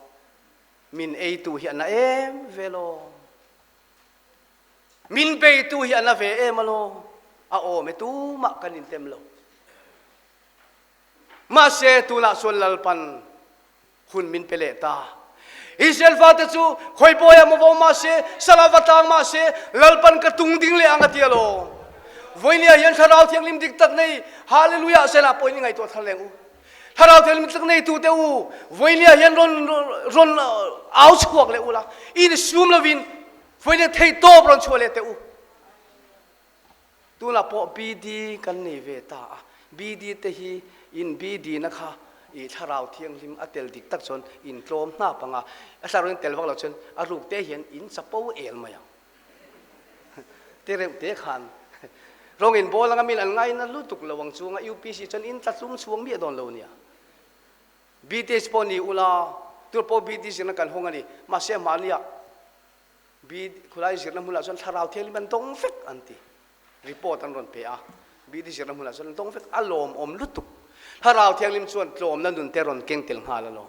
Min eitu hi a na em ve law. Min beitu hi a na ve em alaw. A awm e tumah kan intem lo. Mahse tunah chuan Lalpan hun min pe leh ta. Israel fate chu khawi bawi ah maw va awm mahse, sal ah va tlang mahse, Lalpan ka tung ding leh ang a ti alaw. Vawinia hian Thlarau Thianghlim dik tak nei Hallelujah sela pawhin i ngaihtuah thar leng u. Thlarau Thianghlim tlak neitute u, vawinia hian rawn rawn au chhuak leh ula, insum lovin vawinia thei tawp rawn chhuah leh teh u. Tunah pawh BD kan nei ve ta a, BD te hi in BD na kha i Thlarau Thianghlim a tel dik tak chuan in tlawm hnap ang a, a thlarau in tel vak lo chuan a ruk te hian in chapo el mai ang. Te reuh te khan rawng in bawl anga min an ngaina lutuk lo ang chunga UPC chuan in tlatlum chhuang miah dawn lo nia. BTS pawh ni ula tur pawh BT zirna kan hawng a ni. Mahse mahnia B khulai zirna hmunah chuan thlarau thianghlim an dawng vek an ti. Report an rawn pe a. BT zirna hmunah chuan an dawng vek a lawmawm lutuk. Thlarau thianghlim chuan tlawmna nun te rawn keng tel nghal alawm.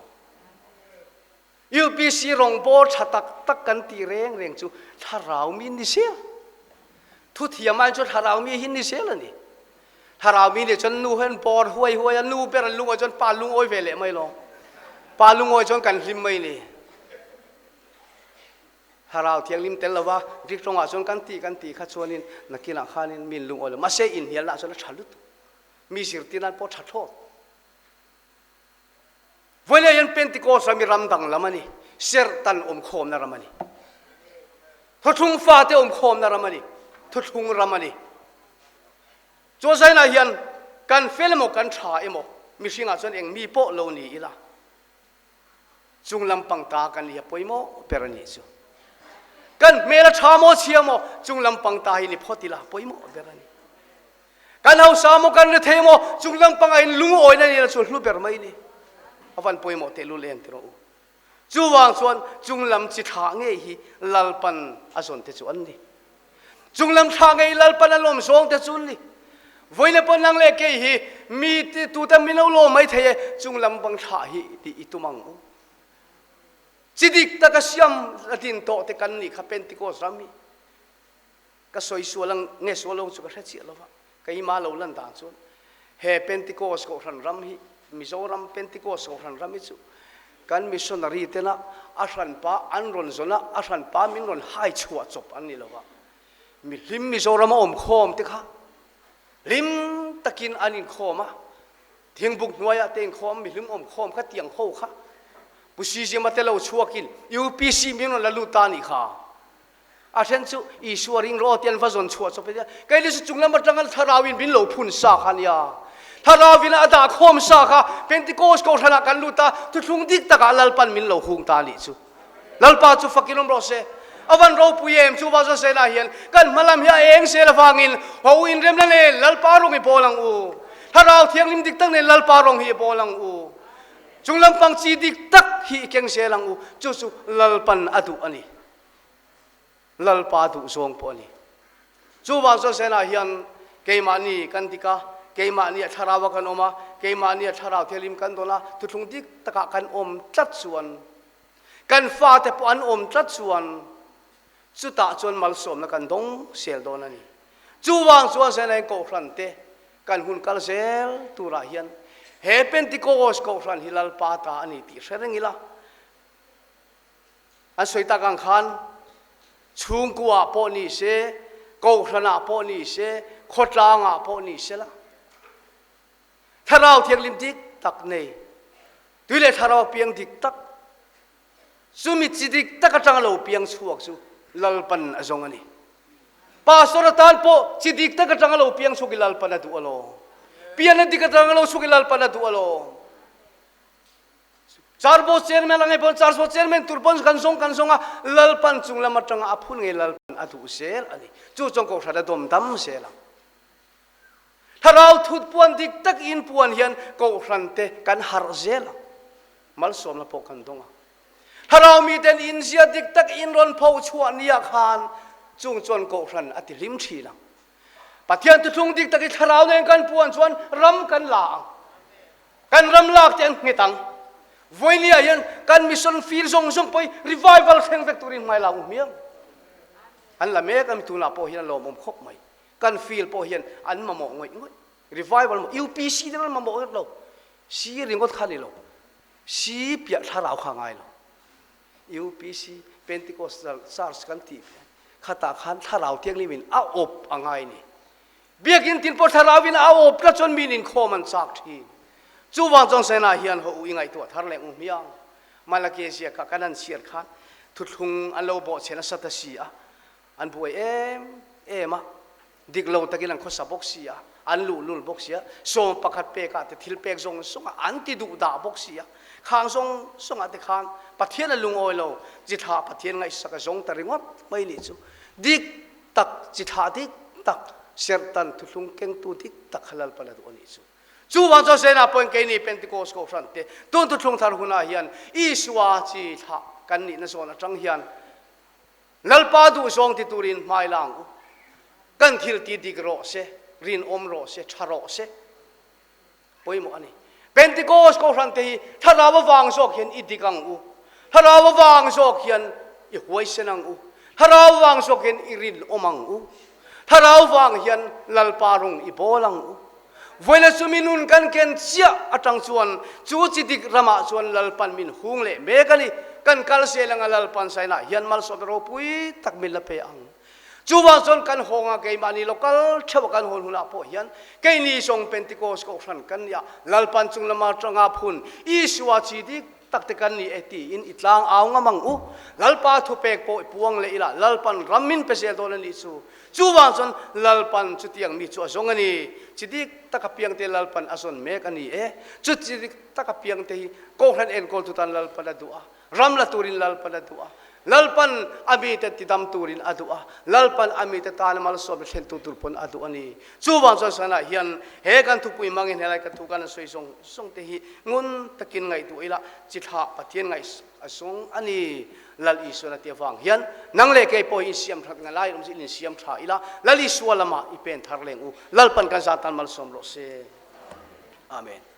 UPC rawngbâwl ṭha tak tak kan tih reng reng chu thlarau mi ni zel. Thuthiam aiin chuan thlarau mi hi ni zel a ni. Thlarau mi nih chuan nu hian bâwr huai huai a, nu ber an lungawi chuan pa lungawi ve leh mai lo. Pa lungawi chuan kan hlim mai ni. Thlarau Thianghlim tel lova Greek tawngah chuan kan tih kan tih kha chuanin nakinah khanin min lungawi lo. Mahse inhnialnaah chuan a tha lutuk. Mi zirtir nan pawh tha thlawt. Vawiin hian Pentecost ram hi ram danglam a ni. Serhtan awmkhawmna ram a ni. Thuthlung fate awmkhawmna ram a ni. Thuthlung ram a ni. Chu zainah hian kan fel emaw kan tha emaw mihringah chuan eng mi pawh lo ni ila chung lampang ta kan ni a pawimawh ber a nih chu. Kan hmel a tha maw chhia maw chung lampang ta hi ni phawt ila pawimawh ber a ni. Kan hausa maw kan rethei maw chung lampangah in lungawina ni la chu hlu ber mai ni. A van pawimawh tehlul em ti rawh u. Chuvang chuan chunglam chi thlah ngei hi Lalpan a zawn te chu an ni. Chunglam thlah ngei Lalpan a lawm zawng te chu an ni. Vawiin pawn nang leh kei hi mi tute min lo lawm mai thei e, chunglam bang thlah hi tih i tum ang u. Chi dik taka siam a din tawh te kan nih kha Pentecost ram hi. Ka sawi sual ang nge sual lo chu ka hre chiah lo va, keimah lo lan dan chuan he Pentecost Kohhran ram hi, Mizoram Pentecost Kohhran ram hi chu kan missionary tena a hranpa an rawn zawn a, a hranpa min rawn hai chhuah chawp an ni lo va, mihlim Mizorama awm khawm te kha hlim takin an inkhawm a, thingbuk hnuaiah te inkhawm mihlim awm khawm kha tiang ho kha Pu Sizima te lo chhuakin UPC min rawn la lut ta a nih kha. A then chu Isua ring rawh ti an va zawn chhuah chawp ania. Kei ni chu chung lam atanga Thlarauin min lo phun sa kha ania. Thlarauin a dah khawm sa kha Pentecost kohhranah kan lut a, thuthlung dik takah Lalpan min lo hung ta a nih chu. Lalpa chu fakin awm rawh se. A van ropui em chu va Zosena hian kan hma lam hi a eng zel avangin ho inremna nen Lalpa rawng i bawl ang u. Thlarau Thianghlim dik tak nen Lalpa rawng hi i bawl ang u. Chung lampang chi dik tak hi i keng zel ang u. Chu chu Lalpan a duh a ni. Lalpa duh zawng pawh a ni. Chuvang chuan Senah hian keimahni kan dik a, keimahni a thlarau a kan awm a, keimahni a thlarau thianghlim kan dawn a, thuthlung dik takah kan awm tlat chuan, kan fate pawh an awm tlat chuan, chutah chuan malsawmna kan dawng sel dawn a ni. Chuvang chuan Senah hian Kohhran te kan hun kal zel turah hian he Pentecost Kohhran hi Lalpa ta a ni tih hre reng ila, An sawi tak ang khan chhungkuaah pawh ni se, kohhranah pawh ni se, khawtlangah pawh ni se la, Thlarau Thianghlim dik tak nei, tui leh thlarau piang dik tak, chumi chi dik tak atanga lo piang chhuak chu Lalpan a zawng a ni. Pastor atan pawh chi dik tak atanga lo piang chhuak i Lalpan a duh alawm. Pianna dik atanga lo chhuak i Lalpan a duh alawm. Charbo chairman angai pawn charbo chairman tur pawn kan zawng kan zawng a Lalpan chung lam atanga a phun ngei Lalpan a duh zel a ni. Chu chuan kohhran a dawm dam zel ang. Thlarau thut puan dik tak in puan hian kohhran te kan harh zel ang. Malsawmna pawh kan dawng ang. Thlarau miten inzia dik tak in rawn pho chhuah nia khan chung chuan kohhran a ti hlim thin ang. Pathian thuthlung dik tak i thlarau nen kan puan chuan ram kan la ang. Kan ram lak te an nghet ang. Vawinia hian kan mission field zawng zawng pawh hi revival thleng vek turin hmai la u hmiang. An la mek a mi tunah pawh hian a lawmawm khawp mai. Kan field pawh hian an mamawh ngawih ngawih. Revival mamawh UPC te an mamawh vek lo. Si ringawt kha ni lo. Si piah thlarau kha ngai lo. UPC Pentecostal Church kan tih khatah khan thlarau thianghlim in a awp a ngai ni. Biakinn tin pawh thlarauin a awp tlat chuan min inkhawm an chak thin. Chuvang chuan Sena hian haw u i ngaihtuah thar leh ngu hmiang. Malaki ziakah kan han chhiar khan thuthlung an lo bawhchhe nasa ta si a, an buai em em a, dik lo takin an khawsa bawk si a, an luhlul bawk si a, sawm pakhat pekah te thil pek zawng zawngah an ti duh dah bawk si a, khang zawng zawngah te khan Pathian a lungawi lo, chi thlah Pathian ngaihsak a zawng ta ringawt mai nih chu. Dik tak, chi thlah dik tak, serhtan thuthlung kengtu dik tak kha Lalpan a duh a nih chu. Chuvang chuan Sena pawhin keini Pentecost Kohhran te tun thuthlung thar hunah hian Isua chi thlah kan nihna zawn atang hian Lalpa duhzawng ti turin hmai la ang u. Kan thil ti dik rawh se, rinawm rawh se, tha rawh se. Pawimawh a ni. Pentecost Kohhran te hi thlarau avang zawk hian i dik ang u. Thlarau avang zawk hian i huaisen ang u. Thlarau avang zawk hian i rinawm ang u. Thlarau vang hian Lalpa rawng i bawl ang u. Vawiina chu mi nun kan ken chiah atang chuan chu chi dik ramah chuan Lalpan min hung leh mek a ni. Kan kal zel anga Lalpan sainah hian malsawmna ropui tak min la pe ang. Chuvang chuan kan hawng a keimahni local theuh a kan hawn hunah pawh hian keini zawng Pentecost kohhran kan nia Lalpan chung lama tanga phun Isua chi dik tak te kan ni e tiin i tlang au ngam ang u. Lalpa thupek pawh i puang leh ila Lalpan ram min pe zel dawn a nih chu. Chuvang chuan Lalpan chutiang mi chu a zawng a ni. Chi dik taka piangte Lalpan a zawn mek a ni e. Chu chi dik taka piangte hi Kohhran enkawltu tan Lalpan a duh a. Ram la turin Lalpan a duh a. Lalpan a mite tidam turin a duh a. Lalpan a mite tana malsawmna thlentu tur pawn a duh a ni. Chuvang chuan sanah hian he kan thupui hmangin helai ka thu kan sawi zawng zawng te hi ngun takin ngaihtuah ila chi thlah Pathian ngaih a zawng a ni. Lal Isuan a ti avang hian nang leh kei pawh hi insiam that ngai lai awm chu in insiam tha ila Lal Isua lamah i pen thar leng u. Lalpan kan zan tan malsawm rawh se. Amen.